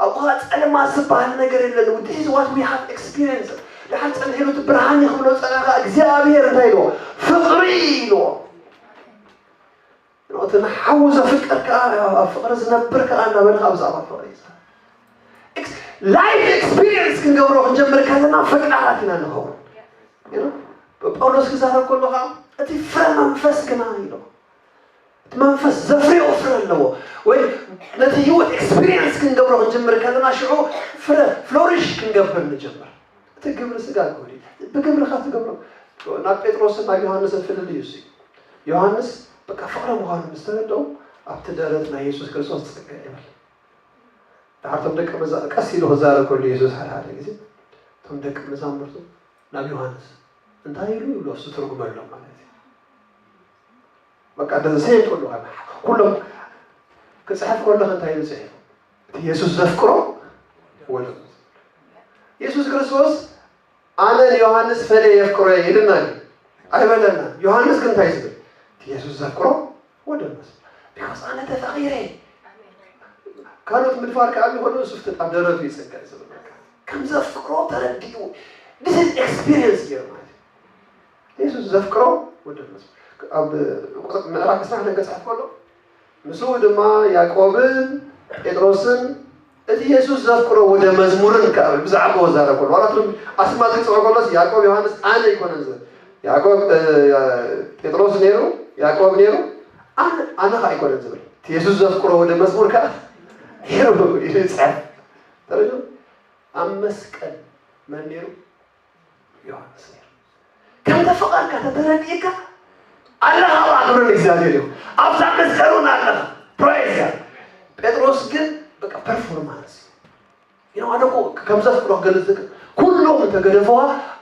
ኣብኡ ጸለማ ዝበሃል ነገር የለን this is what we have experience ድሓር ጸኒሑ ኢሉ ብርሃን ይኽብሎ ጸኒኻ እግዚኣብሔር እንታይ ኢልዎ ፍቕሪ ኢልዎ እቲ ንሓዉ ዘፍቅር ከዓ ኣብ ፍቕሪ ዝነብር ከዓ እናበልካ ብዛዕባ ፍቕሪ ይዛረብ ላይፍ ኤክስፒሪየንስ ክንገብሮ ክንጀምር ከለና ፈቃራት ኢና ንኸውን ጳውሎስ ክዛረብ ከሎ ከዓ እቲ ፍረ መንፈስ ግና ኢሎ እቲ መንፈስ ዘፍርዮ ፍረ ኣለዎ ወይ ነቲ ህይወት ኤክስፒሪየንስ ክንገብሮ ክንጀምር ከለና ሽዑ ፍረ ፍሎሪሽ ክንገብር ንጀምር እቲ ግብሪ ስጋ ክብል ብግብርኻ ትገብሮ ናብ ጴጥሮስን ናብ ዮሃንስን ፍልል እዩ ዮሃንስ በቃ ፍቕሪ ምዃኑ ምስ ተረድኦም ኣብቲ ደረት ናይ የሱስ ክርስቶስ ጸጋ ይብል ድሓር ቶም ደቂ መዛ ቀስ ኢሉ ክዛረብ ከሉ የሱስ ሓደ ሓደ ግዜ ቶም ደቂ መዛሙርቱ ናብ ዮሃንስ እንታይ ኢሉ ይብሎ እሱ ትርጉመሎም ማለት እዩ። በቃ እንደዚ ሰይድ ከሎ ኩሎም ክፅሕፍ ከሎ እንታይ ኢሉ ፅሒፉ? እቲ የሱስ ዘፍቅሮ ወደ የሱስ ክርስቶስ ኣነ ንዮሃንስ ፈለየ የፍቅሮ እየ ኢልና እዩ ኣይበለና። ዮሃንስ ግን እንታይ ዝብል? እቲ የሱስ ዘፍቅሮ ወደ መስ because ኣነ ተፈቂረ ካልኦት ምድፋር ከዓ ቢሆኑ እሱ ፍትት ኣብ ደረቱ ይፅገዕ ዝብል በቃ ከም ዘፍቅሮ ተረዲኡ። This is experience ገይሩ ማለት እዩ። የሱስ ዘፍቅሮ ወደ መስ ኣብ ቁጥር ምዕራፍ ዕስራ ሓደ ገጽ ከሎ ምስኡ ድማ ያዕቆብን ጴጥሮስን እቲ የሱስ ዘፍቅሮ ወደ መዝሙርን ከኣ ብዛዕባኡ ዛረብ ከሎ ዋላ ትርጉም ኣስማት ክጽውዕ ከሎስ ያዕቆብ ዮሃንስ ኣነ ኣይኮነን ዝብል ያዕቆብ እ፣ ጴጥሮስ ነይሩ ያዕቆብ ነይሩ ኣነ ኣነ ከኣ ኣይኮነን ዝብል እቲ የሱስ ዘፍቅሮ ወደ መዝሙር ከኣ ነይሩ ኢሉ ይጽሕፍ ተረድኡ ኣብ መስቀል መን ነይሩ ዮሃንስ ነይሩ። ከም ተፈቐርካ ተተረዲእካ ኣለኻ ኣብ ክብሪ እግዚኣብሔር እዩ። ኣብዛ መስቀል እውን ኣለኻ። ፕሬዝ ጋድ። ጴጥሮስ ግን በቃ ፐርፎርማንስ እዩ። ኣነ እኮ ከም ዘፍቅሮ ክገልጽ ዝክእል ኩሎም እንተገደፈዋ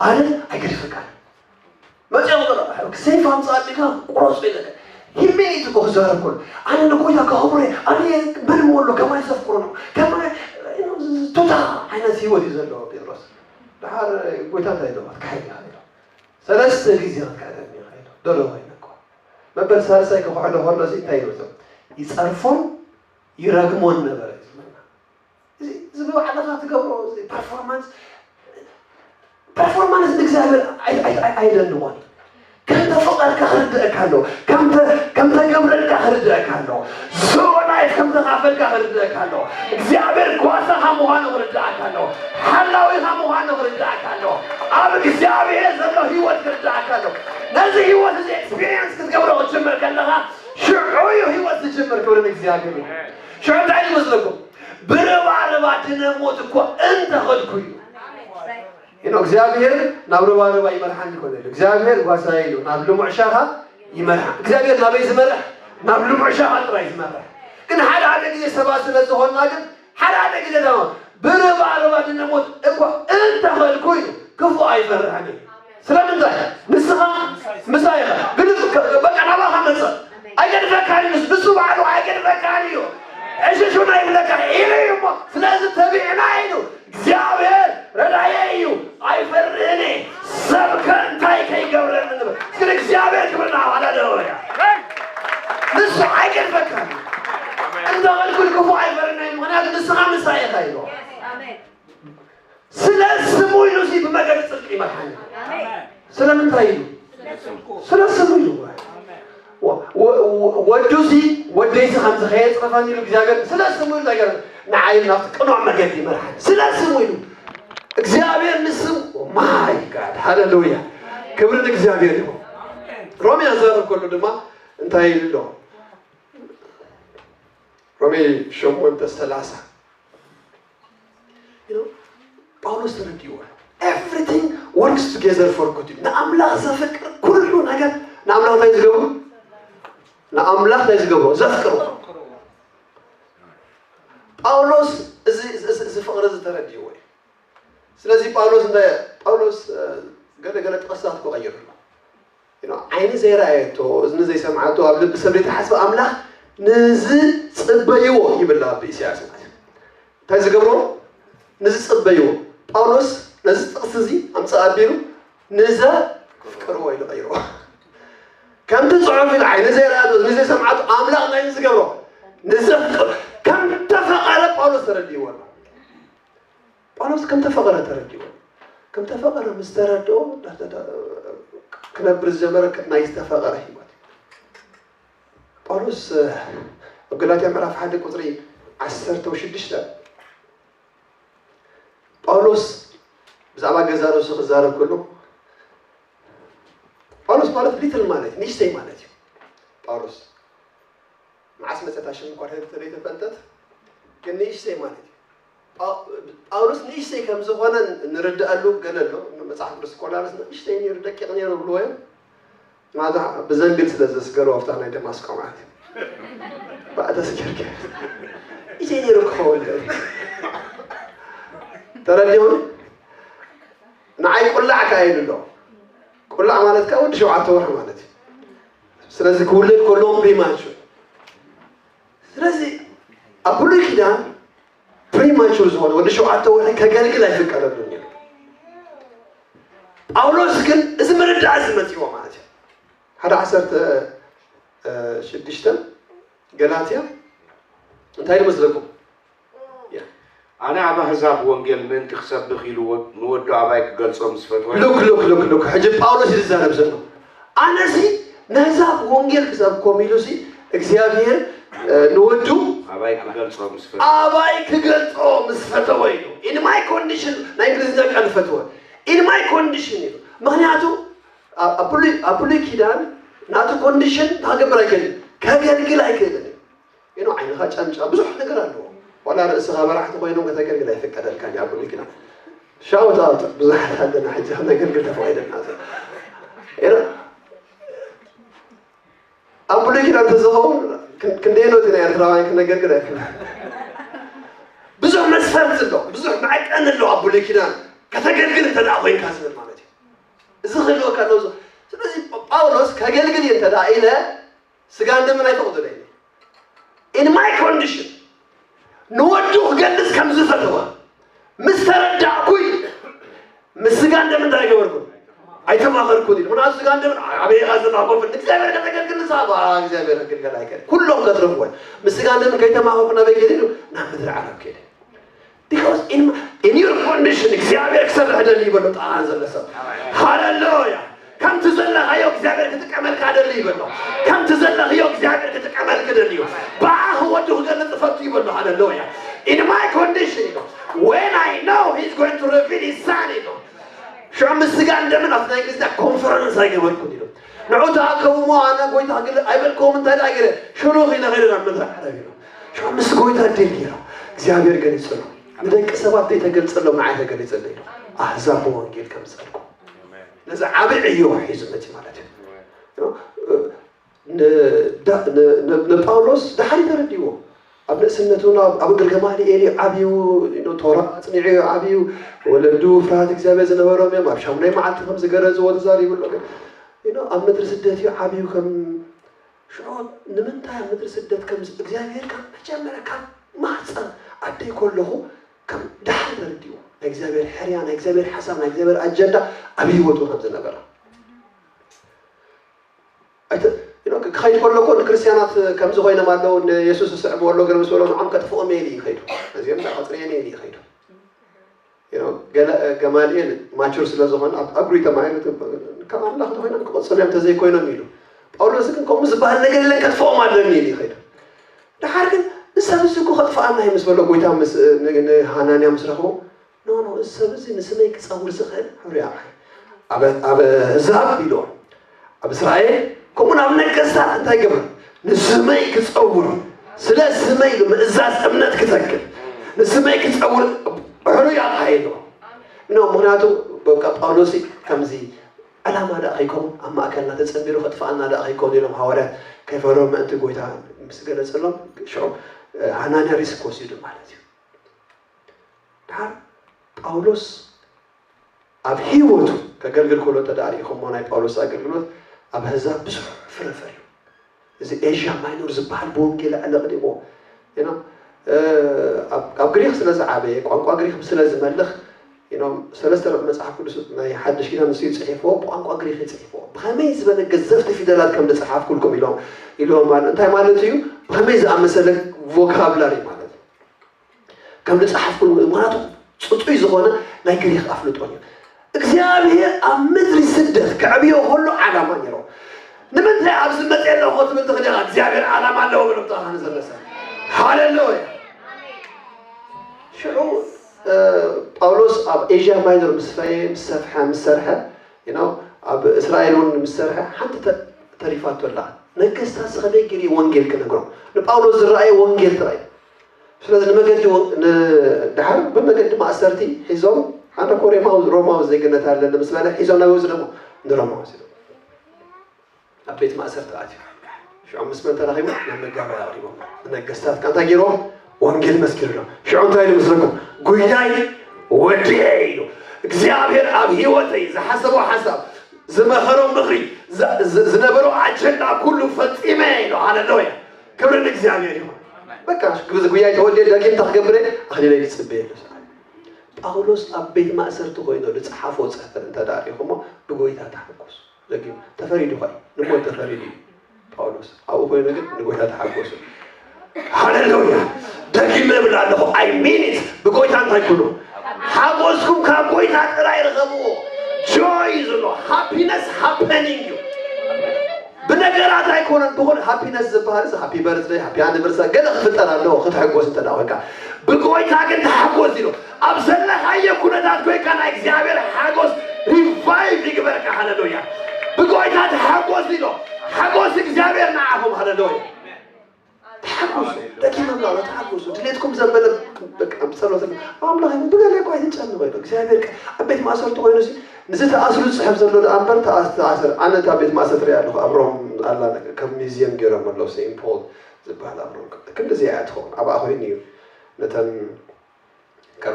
ኣነ ኣይገድፈካን። መጽኦም ገለ ሰይፍ ኣምጻእ ኣቢልካ ቁረጾ ኢለካ ሂሚኒቲ እኮ ክዛረብ ከሎ ኣነ ንጎይታ ከኽብሮ እየ ኣነ መን እሞ ኣሎ ከማይ ዘፍቅሮ ነው ከማይ ቱታ ዓይነት ህይወት እዩ ዘለዎ ጴጥሮስ። ደሓር ጎይታ እንታይ ኢሎ ክትክሕድ ኢኻ ኢሎ ሰለስተ ግዜ ክትክሕደኒ ኢኻ ኢሎ ደለዎ ኢለ እኮ መበል ሳልሳይ ክኽሕዶ ከሎ እዚ እንታይ ይብል ይፀርፎን ይረግሞን ነበረ እዩ ዝብለና እዚ እዚ ብባዕልኻ ትገብሮ እዚ ፐርፎርማንስ ፐርፎርማንስ ንእግዚኣብሔር ኣይደንቖን ከም ተፈቐርካ ክርድአካ ኣለዎ ከም ተገብረልካ ክርድአካ ኣለዎ ዝወናይ ከም ተኻፈልካ ክርድአካ ኣለዎ እግዚኣብሔር ጓሳኻ ምዃኑ ክርድኣካ ኣለዎ ሓላዊኻ ምዃኑ ክርድኣካ ኣለዎ ኣብ እግዚኣብሔር ዘሎ ህይወት ክርድኣካ ኣለዎ ነዚ ህይወት እዚ ኤክስፒሪየንስ ክትገብሮ ክትጅምር ከለኻ ሽዑ እዩ ህይወት ዝጅምር ክብሪ ንእግዚኣብሔር እዩ ሽዑ እንታይ ይመስለኩም ብርባርባ ድነ ሞት እኮ እንተኸድኩ እዩ ኢሉ እግዚኣብሔር ናብ ርባርባ ይመርሓኒ ይኮነ ኢሉ እግዚኣብሔር ጓሳይ ኢሉ ናብ ልሙዕ ሻኻ ይመርሓ እግዚኣብሔር ናበይ ዝመርሕ ናብ ልሙዕ ሻኻ ጥራይ ዝመርሕ ግን ሓደ ሓደ ግዜ ሰባት ስለ ዝኾንና ግን ሓደ ሓደ ግዜ ድማ ብርባርባ ድነ ሞት እኮ እንተኸድኩ እዩ ክፉ ኣይፈርሕን እዩ ስለምንታይ ንስኻ ምሳይ ኢኻ ግን በቃ ናባኻ መፅእ ኣይገድፈካን እዩ ንሱ ባዕሉ ኣይገድፈካን እዩ ዕሽሹን ኣይብለካ ኢሉ እዩ እሞ ስለዚ ተቢዕና ኢሉ እግዚኣብሔር ረዳየ እዩ ኣይፈርህን እየ ሰብ ከ እንታይ ከይገብረኒ ንብል ግን እግዚኣብሔር ክብርና ሃለሉያ ንሱ ኣይገድፈካን እዩ እንተ ቐልኩል ክፉ ኣይፈርህን እዩ ምክንያቱ ንስኻ ምሳይ ኢኻ ኢሉ ስለ ስሙ ኢሉ እዚ ብመገዲ ጽድቂ ይመርሓኒ። ስለምንታይ ኢሉ? ስለ ስሙ ኢሉ። ወዱ እዚ ወደይ እዚ ከምዚ ከየጽርፈኒ ኢሉ እግዚኣብሔር ስለ ስሙ ኢሉ ነገር ንዓይ ናብቲ ቅኑዕ መገዲ ይመርሓኒ። ስለ ስሙ ኢሉ እግዚኣብሔር ንስሙ ማይ ጋድ ሃሌሉያ ክብሪ ንእግዚኣብሔር ይኹን። ሮሜ ኣዛረብ ከሎ ድማ እንታይ ኢሉ ኣሎ? ሮሜ ሸሞንተ ሰላሳ ጳውሎስ ተረዲእዎ everything works together for good እዩ ንኣምላኽ ዘፍቅር ኩሉ ነገር ንኣምላኽ እንታይ ዝገብሩ ንኣምላኽ እንታይ ዝገብሩ ዘፍቅሩ ጳውሎስ እዚ ፍቕሪ እዚ ተረዲእዎ እዩ ስለዚ ጳውሎስ እንታይ ጳውሎስ ገለ ገለ ጥቕስታት ክቐይር ኣሎ ዓይኒ ዘይረኣየቶ እዝኒ ዘይሰምዓቶ ኣብ ልቢ ሰብ ዘይተሓስበ ኣምላኽ ንዝፅበይዎ ይብል ኣብ ኢሳያስ ማለት እዩ እንታይ ዝገብርዎ ንዝፅበይዎ ጳውሎስ ነዚ ጥቕሲ እዚ ኣምፅእ ኣቢሉ ንዘፍቅርዎ ኢሉ ቀይርዎ ከምቲ ፅሑፍ ኢሉ ዓይኒ ዘይረኣቶ እዝኒ ዘይሰምዓቶ ኣምላኽ ናይ ዝገብሮ ንዘፍቅር ከም ተፈቐረ ጳውሎስ ተረዲእዎ ኣሎ ጳውሎስ ከም ተፈቐረ ተረዲእዎ ከም ተፈቐረ ምስ ተረድኦ ክነብር ዝጀመረ ናይ ዝተፈቐረ ህይወት ጳውሎስ ኣብ ገላትያ ምዕራፍ ሓደ ቁፅሪ ዓሰርተ ሽዱሽተ ጳውሎስ ብዛዕባ ገዛ ርእሱ ክዛረብ ከሎ ጳውሎስ ማለት ሊትል ማለት ንእሽተይ ማለት እዩ ጳውሎስ መዓስ መፀታ ሽም እኳ ዘይተፈልጠት ግን ንእሽተይ ማለት እዩ ጳውሎስ ንእሽተይ ከም ዝኾነ ንርድኣሉ ገለ ኣሎ መፅሓፍ ቅዱስ ስኮላርስ ንእሽተይ ነይሩ ደቂቕ ነይሩ ብልዎ እዮም ማታ ብዘንቢል ስለ ዘስገሩ ኣብታ ናይ ደማስቆ ማለት እዩ ባእተስ ጌርካ እሸ ነይሩ ክኸውን ይኽእል ተረዲኹም ንዓይ ቁላዕ ኢሉ ኣሎ። ቁላዕ ማለት ከዓ ወዲ ሸውዓተ ወርሒ ማለት እዩ። ስለዚ ክውለድ ከለዎም ፕሪማቹር። ስለዚ ኣብ ብሉይ ኪዳን ፕሪማቹር ዝኾነ ወዲ ሸውዓተ ወርሒ ከገልግል ኣይፍቀደሉን እዩ። ጳውሎስ ግን እዚ ምርዳእ እዚ መፅዎ ማለት እዩ። ሓደ ዓሰርተ ሽዱሽተ ገላትያ እንታይ ይመስለኩም? ኣነ ኣብ ኣህዛብ ወንጌል ምእንቲ ክሰብኽ ኢሉ ወድ- ንወዱ ኣባይ ክገልጾ ምስ ፈትወ ሉክ ሉክ ሉክ ሉክ ሕጂ ጳውሎስ እዩ ዝዛረብ ዘሎ። ኣነሲ ነህዛብ ወንጌል ክሰብኮም ኢሉሲ እግዚኣብሔር እ፣ ንወዱ ኣባይ ክገልጾ ምስ ፈትወ ኣባይ ክገልጾ ምስ ፈተወ ኢሉ። In my condition ናይ እንግሊዝኛ ቃል ፈትወ። In my condition ኢሉ። ምክንያቱ ኣብ ኣብ ብሉይ ኣብ ብሉይ ኪዳን ናቱ ኮንዲሽን ክገብር ኣይክእልን ከገልግል ኣይክእልን እዩ። You know ዓይንኻ ጨምጫ ብዙሕ ነገር ኣለዎ። ዋላ ርእስኻ መራሕቲ ኮይኖም ከተገልግል ኣይፍቀደልካን እዩ ኣብ ብሉይ ኪዳን። ሻውት ኣውት ብዙሓት ኣለና ሕጂ ክነገልግል ተፈቒደልና ዘሎ። You know ኣብ ብሉይ ኪዳን ተዝኸውን ክንደየኖት ኢና ኤርትራውያን ክነገልግል ኣይክእልን። ብዙሕ መስፈርት ኣሎ፣ ብዙሕ መዐቀኒ ኣሎ ኣብ ብሉይ ኪዳን ከተገልግል እንተ ደኣ ኮይንካ ዝብል ማለት እዩ። እዚ ክህልወካ ኣለዎ። ስለዚ ጳውሎስ ከገልግል እየ እንተ ደኣ ኢለ ስጋን ደምን ኣይፈቕደለይ። In my condition ንወዱ ክገልጽ ከም ዝፈተወ ምስ ተረዳእኩ ምስ ስጋን ደምን እንታይ ገበርኩ? ኣይተማኸርኩን ኢሉ። ምናቱ ስጋን ደምን ኣበይ ኢኻ ዘለኻ ኮፍ ንእግዚኣብሔር ከተገልግል ንስኻ ባ እግዚኣብሔር ክግልገል ኣይከእል ኩሎም ከትረፍዎ ምስ ስጋን ደምን ከይተማኸርኩ ናበይ ከይደ ኢሉ ናብ ምድሪ ዓረብ ከይደ። Because in, in your condition እግዚኣብሔር ክሰርሕ ደሊ ይበሎ ጣን ዘሎ ሰብ ሃለሉያ። ከምቲ ዘለኻዮ እግዚኣብሔር ክጥቀመልካ ደሊ ይበሎ። ከምቲ ዘለኽዮ እግዚኣብሔር ክጥቀመልክ ደሊ እዩ። ብኣኽ ወዱ ክገልጽ እፈቱ ይበሎ ሃለሉያ። In my condition you know, when I know he's going to reveal his son you know ሽዑ ምስ ስጋ እንደምን ኣብቲ ናይ ግዝታ ኮንፈረንስ ኣይገበርኩን ኢሉ ንዑ ተኣከቡ እሞ ኣነ ጎይታ ክግል ኣይበልከዎም እንታይ ደኣ ገይረ ሽሉኽ ኢለ ኸይደ ናብ ምድሪ ዓረብ ኢሉ ሽዑ ምስ ጎይታ ድል ገይሩ እግዚኣብሔር ገሊጹ ነው ንደቂ ሰባት ዘይተገልጸሎም ንዓይ ተገሊጸለ ኢሉ ኣህዛብ ብወንጌል ከም ዝጸድቁ ነዚ ዓቢ ዕዮ ሒዙ መጺ ማለት እዩ ንጳውሎስ ድሓር ተረዲዎ ኣብ ንእስነቱ ኣብ እግር ገማልኤል እዩ ዓብዩ ቶራ ኣፅኒዑ እዩ ዓብዩ ወለዱ ፍርሃት እግዚኣብሔር ዝነበሮም እዮም ኣብ ሻሙናይ መዓልቲ ከም ዝገረዝዎ ተዛሪቡ ኣሎ ግን ኣብ ምድሪ ስደት እዩ ዓብዩ ከም ሽዑ ንምንታይ ኣብ ምድሪ ስደት ከም እግዚኣብሔር ካብ መጀመርያ ካብ ማህፀን ኣደይ ከለኹ ከም ድሓር ተረዲዎ ናይ እግዚኣብሔር ሕርያ ናይ እግዚኣብሔር ሓሳብ ናይ እግዚኣብሔር ኣጀንዳ ኣብ ህይወቱ ከም ዝነበረ ክኸይድ ከሎ እኮ ንክርስትያናት ከምዚ ኮይኖም ኣለዉ ንየሱስ ዝስዕብዎ ኣለዉ ገለ ምስ በሎ ንዖም ከጥፍኦም እየ ኢሉ ይኸይዱ ነዚኦም ከፅርየን እየ ኢሉ ይኸይዱ ገማልኤል ማቹር ስለ ዝኾነ ኣብ ኣግሪ ተማሂሩ ካብ ኣምላኽ ተኮይኖም ክቐፅሉ እዮም ተዘይኮይኖም ኢሉ ጳውሎስ ግን ከምኡ ዝበሃል ነገር የለን ከጥፍኦም ኣለኒ ኢሉ ይኸይዱ ድሓር ግን ንሰብ እዚ እኮ ከጥፍኣና እዩ ምስ በሎ ጎይታ ንሃናንያ ምስ ረኽቦ ኖ ኖ እዚ ሰብ እዚ ንስመይ ክፀውር ዝኽእል ሕሩይ ኣቕሓ ኣብ ህዛብ ኢልዎም ኣብ እስራኤል ከምኡ ናብ ነገስታት እንታይ ገብር ንስመይ ክፀውር ስለ ስመይ ምእዛዝ እምነት ክተክል ንስመይ ክፀውር ሕሩይ ኣቕሓ ኢልዎም ኖ ምክንያቱ በቃ ጳውሎስ ከምዚ ዕላማ ደኣ ከይከውን ኣብ ማእከልና ተፀንቢሩ ከጥፍኣና ደኣ ከይከውን ኢሎም ሃዋርያት ከይፈርሁ ምእንቲ ጎይታ ምስ ገለፀሎም ሽዑ ሃናንያ ሪስክ ወሲዱ ማለት እዩ ድሓር ጳውሎስ ኣብ ህይወቱ ከገልግል ከሎ እንተ ደኣ ርኢኹሞ ናይ ጳውሎስ ኣገልግሎት ኣብ ኣህዛብ ብዙሕ ፍረ ፈርዩ እዚ ኤዥያ ማይኖር ዝበሃል ብወንጌል ኣዕለቕሊቕዎ you know ኣብ ግሪክ ስለ ዝዓበየ ቋንቋ ግሪክ ስለ ዝመልኽ you know ሰለስተ ርብዒ መፅሓፍ ቅዱስ ናይ ሓድሽ ኪዳን ንሱ እዩ ፅሒፍዎ ብቋንቋ ግሪክ እዩ ፅሒፍዎ ብኸመይ ዝበለ ገዘፍቲ ፊደላት ከም ዝፀሓፍኩልኩም ኢሎም ኢልዎም ማለት እንታይ ማለት እዩ ብኸመይ ዝኣመሰለ ቮካብላሪ ማለት ከም ዝፀሓፍኩልኩም ምክንያቱ ፅፁይ ዝኾነ ናይ ግሪክ ኣፍልጦ እዩ እግዚኣብሔር ኣብ ምድሪ ስደት ከዕብዮ ከሎ ዓላማ ነይሮ ንምንታይ ኣብዚ መፅእ ኣለኹ ትብል ትኽእል ኢኻ እግዚኣብሔር ዓላማ ኣለዎ ብልብጣኻ ንዘለሰ ሃሌሉያ ሽዑ ጳውሎስ ኣብ ኤዥያ ማይኖር ምስ ፈየ ምስ ሰፍሐ ምስ ሰርሐ you know ኣብ እስራኤል እውን ምስ ሰርሐ ሓንቲ ተሪፋቶ ኣላ ነገስታት ዝኸመይ ገይሩ ወንጌል ክነግሮም ንጳውሎስ ዝረኣየ ወንጌል ጥራይ ስለዚ ንመገዲ ድሓር ብመገዲ ማእሰርቲ ሒዞም ሓደ ኮ ሬማዊ ሮማዊ ዜግነት ኣለኒ ምስ በለ ሒዞም ናበይ ወስዶሞ ንሮማ ወሲዶም ኣብ ቤት ማእሰርቲ ኣትዩ ሽዑ ምስ መን ተራኺቡ ናብ መጋባይ ኣቕሪቦም ንነገስታት ከ እንታይ ገይርዎም ወንጌል መስኪርሎም ሽዑ እንታይ ኢሉ ምስለኩም ጉዳይ ወዲኤ ኢሉ። እግዚኣብሔር ኣብ ህይወተይ ዝሓሰቦ ሓሳብ፣ ዝመኸሮ ምኽሪ፣ ዝ- ዝ- ዝነበሮ ኣጀንዳ ኩሉ ፈጺመ ኢሉ። ሃለሉያ፣ ክብሪ ንእግዚኣብሔር ይኹን። በቃ፣ እዚ ጉያይ ተወዲኤ፣ ደጊም እንታይ ክገብር እየ? ኣኽሊለይ ክጽበየሉ። ጳውሎስ ኣብ ቤት ማእሰርቲ ኮይኑ ዝጸሓፎ ጽሕፈት እንተ ደኣ ርኢኹሞ፣ ብጎይታ ተሓጎሱ። ደጊም ተፈሪዱ ኸ ንሞት ተፈሪዱ እዩ ጳውሎስ። ኣብኡ ኮይኑ ግን ንጎይታ ተሓጎሱ። ሃሌሉያ። ደጊመ እብል ኣለኹ፣ I mean it። ብጎይታ እንታይ ኩኑ? ሓጎስኩም ካብ ጎይታ ጥራይ ርኸብዎ። ጆይ ዘሎ ሃፒነስ ሃፐኒንግ እዩ። ብነገራት ኣይኮነን። ብኹን ሃፒነስ ዝበሃል ሃፒ በርዝደይ፣ ሃፒ ኣኒቨርሳሪ፣ ገለ ክፍጠር ኣለዎ ክትሕጎስ እንተ ደኣ ኮንካ። ብጎይታ ግን ተሓጎስ ኢሉ። ኣብ ዘለኻዮ ኩነታት ኮይንካ ናይ እግዚኣብሔር ሓጎስ ሪቫይቭ ይግበርካ። ሃሌሉያ። ብጎይታ ተሓጎስ ኢሎ። ሓጎስ እግዚኣብሔር ንዓኹም። ሃሌሉያ። ተሓጎሱ። ደጊመ እብላ ኣሎ፣ ተሓጎሱ። ድሌትኩም ዘበለ በቃ ብጸሎት ኣምላኽ ብገለ እኮ ኣይትጨነቑ ኢሎ። እግዚኣብሔር ከ ኣብ ቤት ማእሰርቲ ኮይኑ ሲ ንዝተኣስሩ ዝጽሕፍ ዘሎ ደኣ እምበር ተኣስ- ተኣሰር። ኣነ እታ ቤት ማእሰርቲ ሪኣ ኣለኹ። ኣብ ሮም ኣላ ከም ሚዚየም ገይሮም ኣለዉ። ሴንት ፖል ዝበሃል ኣብ ሮም። ክንድዚ እያ ትኸውን። ኣብኣ ኮይኑ እዩ ነተን ካብ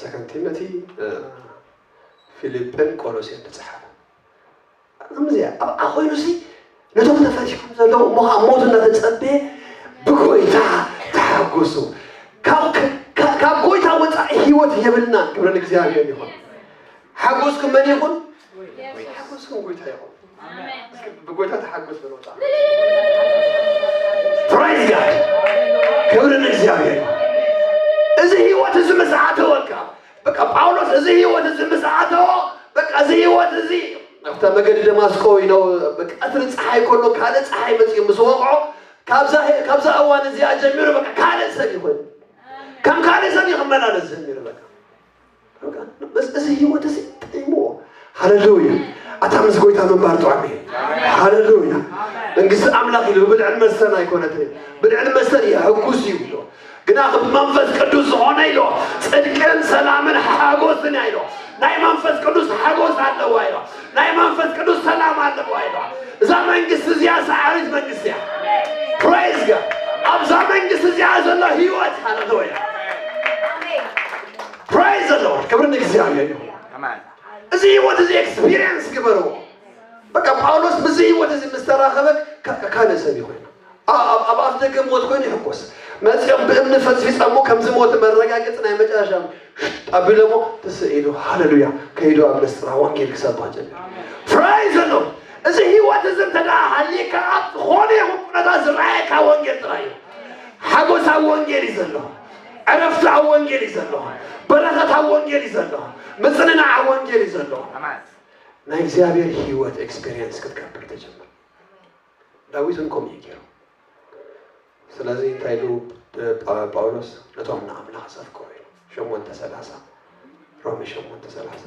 ሰከንድ ቲሞቲ፣ ፊልፕን ቆሎሴን ዝጸሓፈ። ከምዚኣ ኣብኣ ኮይኑሲ ነቶም ተፈቲሖም ዘለዉ እሞ ኸዓ ሞት እናተጸበየ ብጎይታ ተሓጎሱ። ካብ ከ- ከ- ካብ ጎይታ ወጻኢ ህይወት የብልናን። ክብሪ ንእግዚኣብሔር ይኹን። ሓጎስኩም መን ይኹን? ሓጎስኩም ጎይታ ይኹን። እስኪ ብጎይታ ተሓጎስ በል ወጻኢ። ፕራይዝ ጋድ። ክብሪ ንእግዚኣብሔር። እዚ ህይወት እዚ ምስ ኣተወካ፣ በቃ ጳውሎስ እዚ ህይወት እዚ ምስ ኣተዎ፣ በቃ እዚ ህይወት እዚ ኣብታ መገዲ ደማስቆ ኢሎ፣ በቃ ቀትሪ ፀሓይ ከሎ ካልእ ፀሓይ መፂኡ ምስ ወቕዖ፣ ካብዛ ሄ- ካብዛ እዋን እዚኣ ጀሚሩ በቃ ካልእ ሰብ ይኾን። ከም ካልእ ሰብ እዩ ክመላለስ ጀሚሩ በቃ። በቃ በዚ እዚ ህይወት እዚ ጥዒምዎ። ሃሌሉያ። ኣታ ምስ ጎይታ ምንባር ጥዑም እዩ። ሃሌሉያ። መንግስቲ ኣምላኽ ኢሉ ብብልዕን መስተን ኣይኮነትን። ብልዕን መስተን የሕጉስ እዩ ኢሉ። ግና ብመንፈስ ቅዱስ ዝኾነ ኢሎ፣ ጽድቅን ሰላምን ሓጎስን እያ ኢሎ። ናይ መንፈስ ቅዱስ ሓጎስ ኣለዋ ኢሎ። ናይ መንፈስ ቅዱስ ሰላም ኣለዋ ኢሎ። እዛ መንግስቲ እዚኣ ሰዓሪት መንግስቲ እያ። ፕሬዝ ጋድ። ኣብዛ መንግስቲ እዚኣ ዘሎ ህይወት። ሃሌሉያ። ፕሬዝ ሎርድ። ክብሪ ንእግዚኣብሔር ይኹን። ኣሜን። እዚ ህይወት እዚ ኤክስፒሪየንስ ግበርዎ። በቃ ጳውሎስ ብዚ ህይወት እዚ ምስ ተራኸበ ካ- ካልእ ሰብ ይኾይኑ። ኣብ ኣፍ ደገ ሞት ኮይኑ ይሕጎስ። መጺኦም ብእምኒ ፈጽፊጸሞ ከም ዝሞተ መረጋገጺ ናይ መጨረሻ ኣቢሎሞ ተስእ ኢሉ ሃሌሉያ ከይዱ ኣብ ለስጥራ ወንጌል ክሰብኻ ጀመረ። ፕራይዝ ኣሎ። እዚ ህይወት እዚ እንተ ደኣ ሃልይካ ኣብ ዝኾነ ይኹን ኩነታት ዝረኣየካ ወንጌል ጥራይ እዩ። ሓጎስ ኣብ ወንጌል እዩ ዘሎ። ዕረፍቲ ኣብ ወንጌል እዩ ዘሎ። በረኸት ኣብ ወንጌል እዩ ዘሎ። ምጽንናዕ ኣብ ወንጌል እዩ ዘሎ። ኣሜን። ናይ እግዚኣብሔር ህይወት ኤክስፔሪየንስ ክትገብር ተጀምር። ዳዊት እውን ከምኡ እዩ ገይሩ። ስለዚ እንታይ ኢሉ ጳ- ጳውሎስ ነቶም ንኣምላኽ ዘፍቅሩ ኢሉ ሸሞንተ ሰላሳ ሮሜ ሸሞንተ ሰላሳ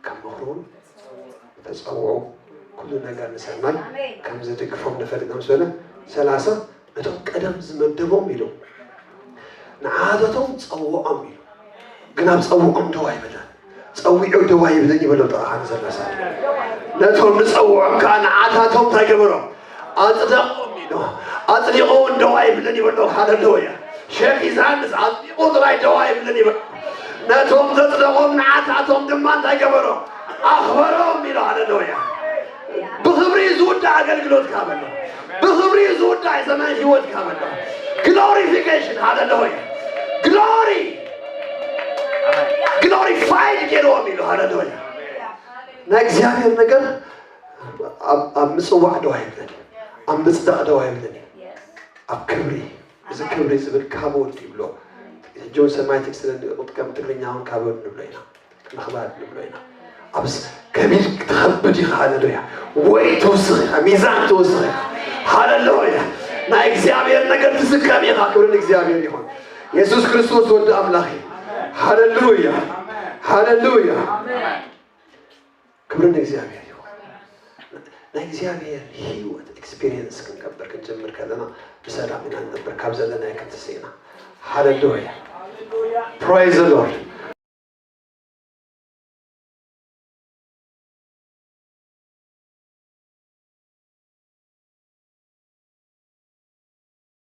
ካብ ምኽሩ እውን ተጸውዑ፣ ኩሉ ነገር ንሰናይ ከም ዝድግፎም ንፈልጥ ምስ በለ ሰላሳ ነቶም ቀደም ዝመደቦም ኢሉ ንዓታቶም ጸውዖም ኢሉ ግን ኣብ ጸውዖም ደው ኣይበለን። ጸዊዑ ደው ኣይብልን ይበሎ ጥቓኻ ንዘሎ ሰብ። ነቶም ንጸውዖም ከኣ ንዓታቶም እንታይ ገበሮም? ኣጽደቖም ኢሉ። ኣጽዲቑ እውን ደው ኣይብልን ይበሎ። ሃሌሉያ። ሸክ ሂዝ ሃንድስ ኣጽዲቑ ጥራይ ደው ኣይብልን ይበሎ። ነቶም ዘጽደቖም ንዓታቶም ድማ እንታይ ገበሮም? ኣኽበሮም ኢሉ። ሃሌሉያ። ብኽብሪ ዝውዳእ ኣገልግሎት ካበሎ ብኽብሪ ዝውዳእ ዘመን ህይወት ካበሎ ግሎሪፊኬሽን ሃለለሆይ ግሎሪ ግሎሪፋይድ ገይርዎም ኢሉ ሃለለሆይ ናይ እግዚኣብሔር ነገር ኣብ ኣብ ምጽዋዕ ደው ኣይብልን ኣብ ምጽዳቕ ደው ኣይብልን ኣብ ክብሪ እዚ ክብሪ ዝብል ካቦድ ይብሎ ሕጂ እውን ሰማይ ቴክስት ከም ትግርኛ እውን ካቦድ ንብሎ ኢና ምኽባር ንብሎ ኢና። ኣብስ ከቢድ ክትኸብድ ኢኻ። ሃለሉያ። ወይ ትውስኽ ኢኻ፣ ሚዛን ትውስኽ ኢኻ። ሃለሉያ። ናይ እግዚኣብሔር ነገር ትስከም ኢኻ። ክብሪ ንእግዚኣብሔር ይኹን። የሱስ ክርስቶስ ወዲ ኣምላኽ እዩ። ሃለሉያ። ሃለሉያ። ክብሪ ንእግዚኣብሔር ይኹን። ናይ እግዚኣብሔር ህይወት ኤክስፒሪየንስ ክንገብር ክንጀምር ከለና ብሰላም ኢና ንነብር ካብ ዘለናዮ ክንትስእ ኢና። ሃለሉያ። ፕራይዝ ሎርድ።